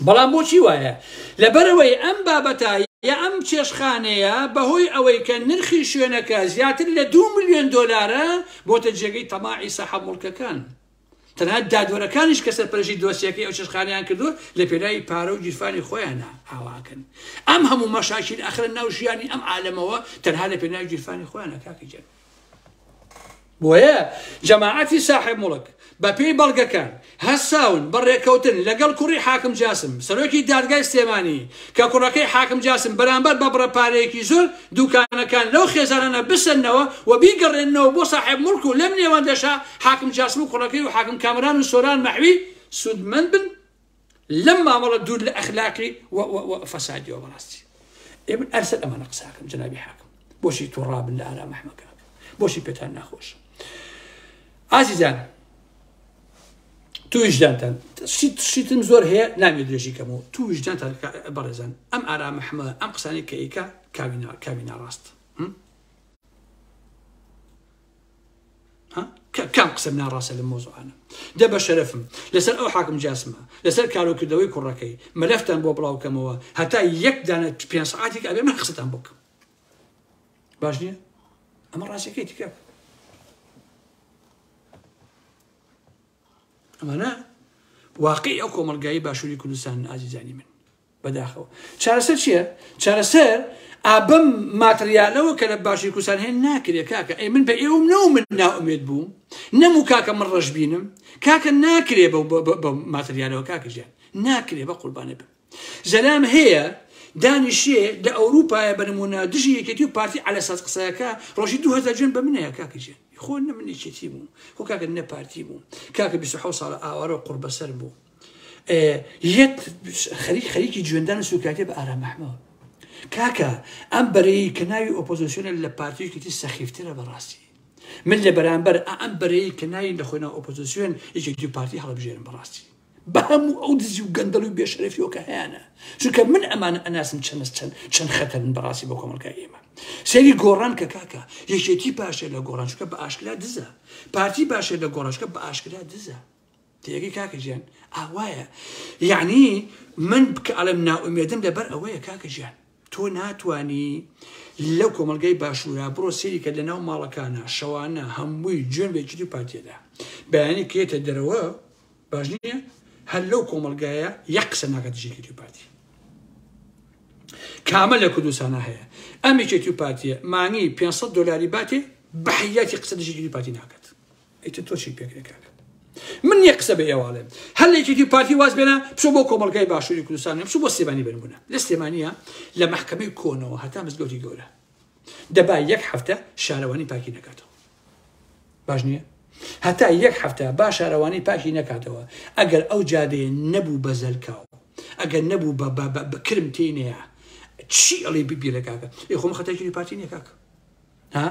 بەڵام بۆچی وایە لەبەرەوەی ئەم بابەتە یا ئەم چێشخانەیە بەهۆی ئەوەی کە نرخی شوێنەکە زیاتر لە دو ملیۆن دۆلارە بۆتە جێگەی تەماعی سەحەب مڵکەکان. تەنانەت دادوەرەکانیش کە سەرپەرشتی دۆسیەکەی ئەو چێشتخانەیان کردووە لە پێناوی پارە و گیرفانی خۆیانە ئاواکەن. ئەم هەموو مەشاکیل ئەخرە ناو ژیانی ئەم عالەمەوە تەنها لە پێناوی گیرفانی خۆیانە کاکە گیان. بۆیە جەماعەتی ساحێب موڵک بە پێی بەڵگەکان هەستاون بە ڕێککەوتن لەگەڵ کوڕی حاکم جاسم سەرۆکی دادگای سلێمانی کە کوڕەکەی حاکم جاسم بەرامبەر بە بڕە پارەیەکی زۆر دوکانەکان لەو خێزانانە بسەننەوە و بیگەڕێننەوە بۆ ساحێب موڵک و لەم نێوەندەشا حاکم جاسم و کوڕەکەی و حاکم کامەران و سۆران مەحوی سوودمەند بن لەم مامەڵە دوور لە ئەخلاقی و فەسادیەوە. بەڕاستی ئێ من ئەرسەر ئەمانە قساکەم جەنابی حاکم بۆچی توڕابن لە ئارام ئەحمە کاک بۆچی پێتان ناخۆش ئازیزان تو ویژدانتان شتم زۆر هەیە نامێ درێژی کەمەوە تو ویژدانتان بەڕێزان ئەم ئارام ئەحمە ئەم قسانەی کە ئیکا کاوی ناڕاست کام قسەم ناڕاستە لەم مەوزوعانە دە بە شەرەفم لەسەر ئەو حاکم جاسمە لەسەر کارۆکردنەوەی کوڕەکەی مەلەفتان بۆ بڵاو کەمەوە هەتا یەک دانە پێ سعاتێک ئەبێ من قسەتان بۆ بکەم باش نییە ئەمە ڕاستەکەی تکە ئەمانە واقعی ئەو کۆمەلگایی باشووری کوردستان ئازیزانی من بەداخەوە. چارەسەر چیە؟ چارەسەر ئا بەم ماتریالەوە کە لە باشوری کوردستان هەیە ناکرێ کاکە ئەی من بە ئێوەم نەو من نائومێد بووم نەم و کاکە من ڕەشبینم کاکە ناکرێ بە ماتریالەوە کاکە ژیان ناکرێ بە قوربانێ بم زەلام هەیە دانیشێ لە ئەوروپایە بە نمونە دژی یەکێتی و پارتی عەلە ساز قسەکە ڕۆژی 2000 جوێن بە منەیە کاکە ژیان خۆ نە من یەکێتی بووم خۆ کاکە نە پارتی بووم کاکە 27 ساڵە ئاوارە و قوڕبەسەر بوو یەت خەریک خەریکی جوێندان و سوکایەتی بە ئارام ئەحمەوە کاکە ئەم بەرەی کە ناوی ئۆپۆزیسیۆنە لە پارتی یەکێتی سەخیفترە بەڕاستی من لە بەرامبەر ئەم بەرەی کە ناوی لە خۆی ئۆپۆزیسیۆن یەکێتی و پارتی هەڵبژێرم بەڕاستی بە هەموو ئەو دزی و گەندەڵ و بێشەرەفیەوە کە هەیانە چونکە من ئەمانە ئەناسم چەند چەند چەند خەتەرن بەڕاستی بۆ کۆمەڵگای ئێمە سەیری گۆڕان کە کاکە یەکێتی باشێ لە گۆڕان چونکە بە ئاشکرا دزە پارتی باشێ لە گۆڕان چونکە بە ئاشکرا دزە تێگەی کاکە گیان ئاوایە یعنی من کە ئەڵێم نائومێدم لەبەر ئەوەیە کاکە گیان تۆ ناتوانی لەو کۆمەلگای باشوورە بڕۆ سێری کە لەناو ماڵەکانە شەوانە هەمووی جوێن بە یەکێتی و پارتیەدا بەیانی کێتە دەرەوە باش نییە هەر لەو کۆمەلگایە یەک قسە ناکات دژی یەکێتی و پارتی کامە لە کوردستانە هەیە ئەم یەکێتی و پارتیە مانگی 500 دلاری باتێ بەحیاتی قسە دژی یەکێتی و پارتی ناکات ئیتر تۆ چی پێکرێ کاکە من یەک قسە بە ئێواڵێم هەر لە یەکێتی پارتی واز بێنە بچۆ بۆ کۆمەڵگای باشووری کوردستان بچۆ بۆ سلێمانی بنمونە لە سلێمانیە لە مەحکەمەی کۆنەوە هەتا مزگەوتی گەورە دەبا یەک هەفتە شارەوانی پاکی نەکاتەوە باش نییە هەتا یەک هەفتە با شارەوانی پاکی نەکاتەوە ئەگەر ئەو جادەیە نەبوو بە زەلکاو ئەگەر نەبوو بە کرم تێنەیە چی ئەڵێ ببیرە کاکە ئێ خۆم خەتای پارتی نییە کاکە ها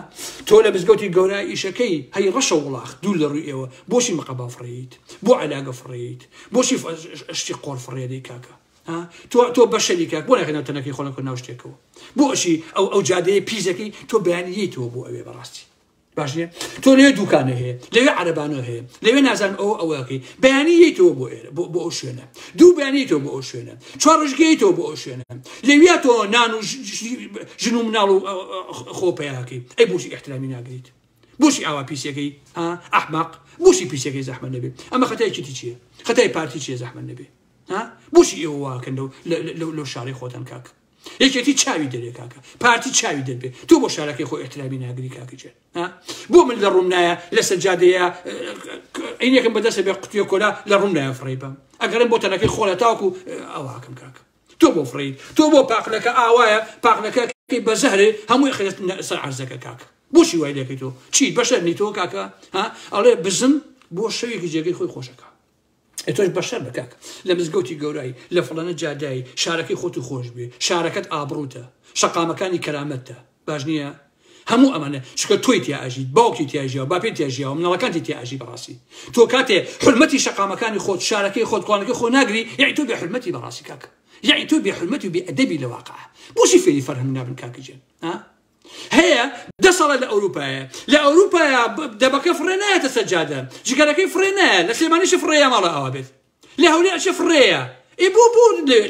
تۆ لە مزگەوتی گەورە ئیشەکەی هەی ڕەشە وڵاخ دوور لە ڕووی ئێوە بۆچی مقەبا فڕێیت بۆ عەلاگە فڕێیت بۆچی شتی قۆڕ فڕێدەی کاکە ها تۆ تۆ بەشەری کاک بۆ ناخێنەوە تەنەکەی خۆڵە کۆ ناو شتێکەوە بۆ ئەشی ئەو ئەو جادەیە پیزەکەی تۆ بەیانی یەیتەوە بۆ ئەوێ بەڕاستی باش نییە تۆ لەوێ دوکانە هەیە لەوێ عەرەبانە هەیە لەوێ نازانم ئەوە ئەوەکەی بەیانی یەیتەوە بۆ ئێرە بۆ ئەو شوێنە دوو بەیانی یەیتەوە بۆ ئەو شوێنە چوار ڕۆژگە یەیتەوە بۆ ئەو شوێنە لەویا تۆ نان و ژن و مناڵ و خۆ پیاکەی ئەی بۆچی ئیحترامی ناگریت بۆچی ئاوا پیسەکەی ها ئەحمەق بۆچی پیسەکەی زەحمەت نەبێ ئەمە خەتای چیتی چییە خەتای پارتی چییە زەحمەت نەبێ ها بۆچی ئێوە واکەن لەو لەو شارەی خۆتان کاک یەکێتی چاوی دەرێ کاکە پارتی چاوی دەربێ تۆ بۆ شارەکەی خۆ ئیحترامی ناگری کاکە جێن بۆ من لە ڕوم نایە لەسەر جادەیە عینێکم بەدەستە بێ قوتیە کۆلا لە ڕوم نایە فڕێی بەم ئەگەرم بۆ تەنەکەی خۆڵە تاوەکو ئەوەکەم کاکە تۆ بۆ فڕیت تۆ بۆ پاقلەکە ئاوایە پاقلەکە بە زەهرێ هەمووی خێت سەر عەرزەکە کاکە بۆچی وای لەکەی تۆ چی بەشەر نی تۆ کاکە ها ئەڵێ بزن بۆ شەوێکی جێگەی خۆی خۆشەکە تۆش بەشەر بە کاک لە مزگەوتی گەورای لە فڵەنە جادای شارەکەی خۆت و خۆش بێ شارەکەت ئابڕوتە شەقامەکانی کەرامەتە باش نییە هەموو ئەمانە چکە تۆی تیا ئەژیت باوکی تیا ژیاوە باپیرت تیا ژیاوە مناڵەکانتی تیا ئەژی بەڕاستی تۆ کاتێ حرمەتی شەقامەکانی خۆت شارەکەی خۆت کۆڵانەکەی خۆ ناگری یەعنی تۆ بێ حرمەتی بەڕاستی کاک یەعنی تۆ بێ حرمەتی و بێ ئەدەبی لە واقع بۆچی فێری فەرهەنگ نابن کاکە گیان ها هەیە دە ساڵە لە ئەوروپایە لە ئەوروپایە دەبەکە فڕێ نایەتە سەر جادە جگەرەکەی فڕێ نایە لە سلێمانیش فڕێیە ماڵە ئاوا بێت لە هەولێر ئەچێ فڕێیە ئێ بۆ بۆ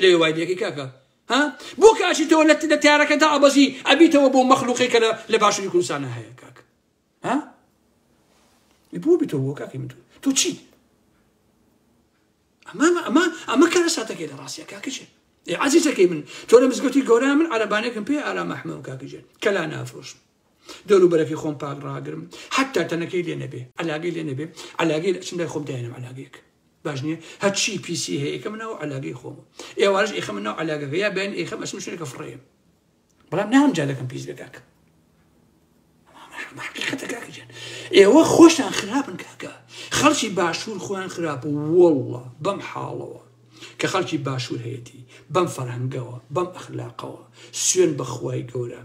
لەوێ وای لێکەی کاکە ها بۆ کە ئەچیتەوە لە تارەکە دا ئەبەزی ئەبیتەوە بۆ مەخلوقی کە لە باشووری کوردستانە هەیە کاک ها بۆ بیتەوە بۆ کاکی من تۆ چی؟ ئەمە ئەمە ئەمە کارەساتەکەی لە ڕاستیە کاکە گیان. ئێ عەزیزەکەی من تۆ لە مزگەوتی گەورە من عەرەبانێکم پێ ئارام ئەحمەم کاکە گیان کەلا نافرۆشم دەوروبەرەکەی خۆم پاک ڕاگرم حتا تەنەکەی لێ نەبێ عەلاگەی لێ نەبێ عەلاگەی لە چم لای خۆم داێنم عەلاگەیەک باش نییە هەرچی پیسی هەیە ئێکەم ناو عەلاگەی خۆم ئێوارش ئێخەمە ناو عەلاگەکە یا بەیان ئێخەم ئەچم شوێنەکە فڕێم بەڵام نام جادەکەم پیس بێ کاکە حقیقەتە کاکە گیان ئێوە خۆشتان خراپن کاکە خەڵکی باشوور خۆیان خراپ واللە بەم حاڵەوە کە خەڵکی باشوور هەیەتی بەم فەرهەنگەوە بەم ئەخلاقەوە سوێن بەخوای گەورە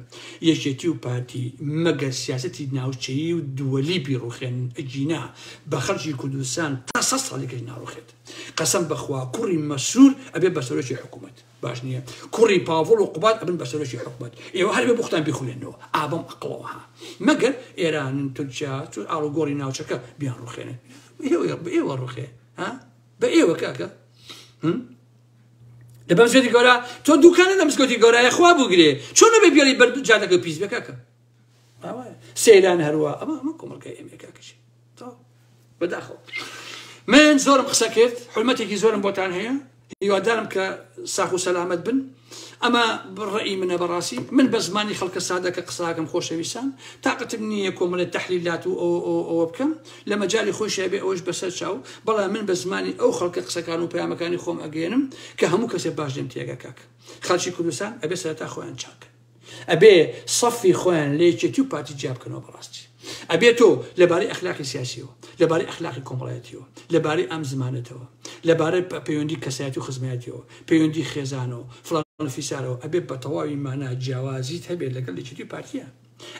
یەکێتی و پارتی مەگەر سیاسەتی ناوچەیی و دووەلی بیڕوخێن ئەگینا بە خەڵکی کوردستان تا سە ساڵێکش ناڕوخێت قەسەم بەخوا کوڕی مەسرور ئەبێ بە سەرۆکی حکوومەت باش نییە کوڕی پاڤڵ و قوباد ئەبن بە سەرۆکی حکومەت ئێوە هەر بێ بۆختان بیخولێنەوە ئابەم ئەقڵەوە ها مەگەر ئێران تورکیا چون ئاڵوگۆڕی ناوچەکە بیان ڕوخێنن ئێوە ئێوە ڕوخێ ها بە ئێوە کاکە لە بەم زێدی گەورە تۆ دوکانە لە مزگەوتی گەورایە خوا بگرێ چۆن نەبێ بێڵی بەر جادەکە پیس بێ کاکە سەیران هەروە ئەمە ئەمە کۆمەڵگای ئێمە کاکەشی بەداخەوە من زۆرم قسە کرد حرمەتێکی زۆرم بۆتان هەیە هیوادارم کە ساخ و سەلامەت بن ئەمە ڕئی منە بەڕاستی من بە زمانی خەڵکە سادەکە قساکەم خۆشەویستان تاقەتم نییە کۆمەڵێ تەحلیلات و ئەوە بکەم لە مەجای خۆشی بێ ئەوش بەسەر چاو بەڵام من بە زمانی ئەو خەڵکە قسەکان و پەیامەکانی خۆم ئەگەێنم کە هەموو کەسێ باش لێم تێگە کاک خەڵکی کوردستان ئەبێ سەرەتا خۆیان چاکن ئەبێ سەفی خۆیان لە یەکێتی و پارتی جیا بکەنەوە بەڕاستی ئەبێ تۆ لەبارەی ئەخلاقی سیاسیەوە لەبارەی ئەخلاقی کۆمەڵایەتیەوە لەبارەی ئەم زمانەتەوە لەبارەی پەیوەندی کەسایەتی و خزمایەتیەوە پەیوەندی خێزانەوە فڵان و فیسارەوە ئەبێ بە تەواوی مانا جیاوازیت هەبێت لەگەڵ یەکێتی و پارتیە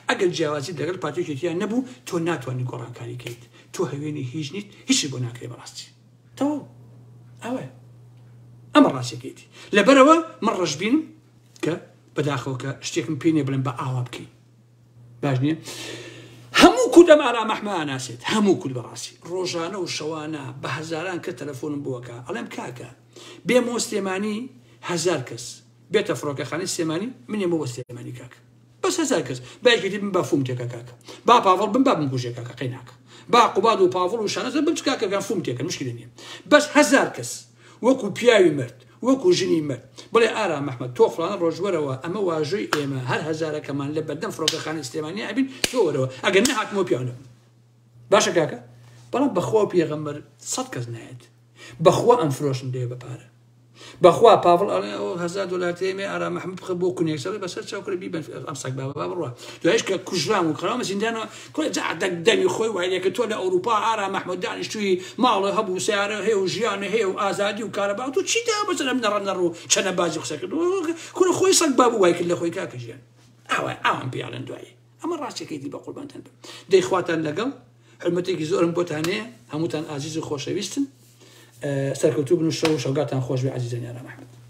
ئەگەر جیاوازیت لەگەڵ پارتی و یەکێتیان نەبوو تۆ ناتوانانی گۆڕانکاری کەیت تۆ هەوێنی هیچ نیت هیچی بۆ ناکرێ بەڕاستی تەواو ئەوە ئەمە ڕاستیەکەیتی لەبەرەوە من ڕەشبینم کە بەداخەوە کە شتێکم پێ نیە بڵێم بە ئاوا بکەین باش نییە هەموو کورد ئەم ئارام ئەحمە ئاناسێت هەموو کورد بەڕاستی ڕۆژانە و شەوانە بە هەزاران کە تەلەفۆنم بۆکە ئەڵێم کاکە بێمەوە سلێمانی هەزار کەس بێتە فڕۆکەخانەی سلێمانی من ێمە بۆ سلێمانی کاکە بەس هەزار کەس باەکێتی بم با فوم تێکە کاکە با پاڤڵ بم با بمکوژێ کاکە قەیناکە با قوباد و پاڤڵ و شانەزە بم چ کاکەگان فوم تێکە مشکلە نییە بەس هەزار کەس وەکو پیاوی مەرد وەکو ژنی مەرد بڵێ ئارام ئەحمەد تۆ فڵانە ڕۆژ وەرەوە ئەمە واژۆی ئێمە هەر هەزارەکەمان لە بەردەم فڕۆکەخانەی سلێمانی ئەبین تۆ وەرەوە ئەگەر نەهاتمەوە پیاو نەبم باشە کاکە بەڵام بەخوا و پێغەمبەر سەد کەس نایەت بەخوا ئەم فرۆشن دێ بە پارە بەخوا پاڤڵ ئەڵێ ئەو هەزار دۆلار تێمێ ئارام ئەحمەد بخە بۆ کونێک سەڵێ بەسەر چاو کورە بیبەن ئەم سەگ بابە با بڕوا دوایش کە کوژرام و خراومە زیندانەوە کورە جا دەنگ دەمی خۆی وای لێکرد تۆ لە ئەوروپا ئارام ئەحمەد دانیشتووی ماڵە هەبوو سیارە هەیە و ژیان هەیە و ئازادی و کارەبا تۆ چی دا بەسەر ئەم نەڕە نەڕ و چەنە بازی قسە کرد کورە خۆی سەگ بابوو وای کرد لە خۆی کاکە ژیان ئاوا ئاوان پێیاڵێن دوایی ئەمە ڕاستیەکەی دی بە قوربانتان بم دەی خواتان لەگەڵ حرمەتێکی زۆرم بۆتان هەیە هەمووتان ئازیز و خۆشەویستن سەرکەوتوو بن و شەو و شەوگاتان خۆش بێ عەزیزانی ئارام ئەحمەد.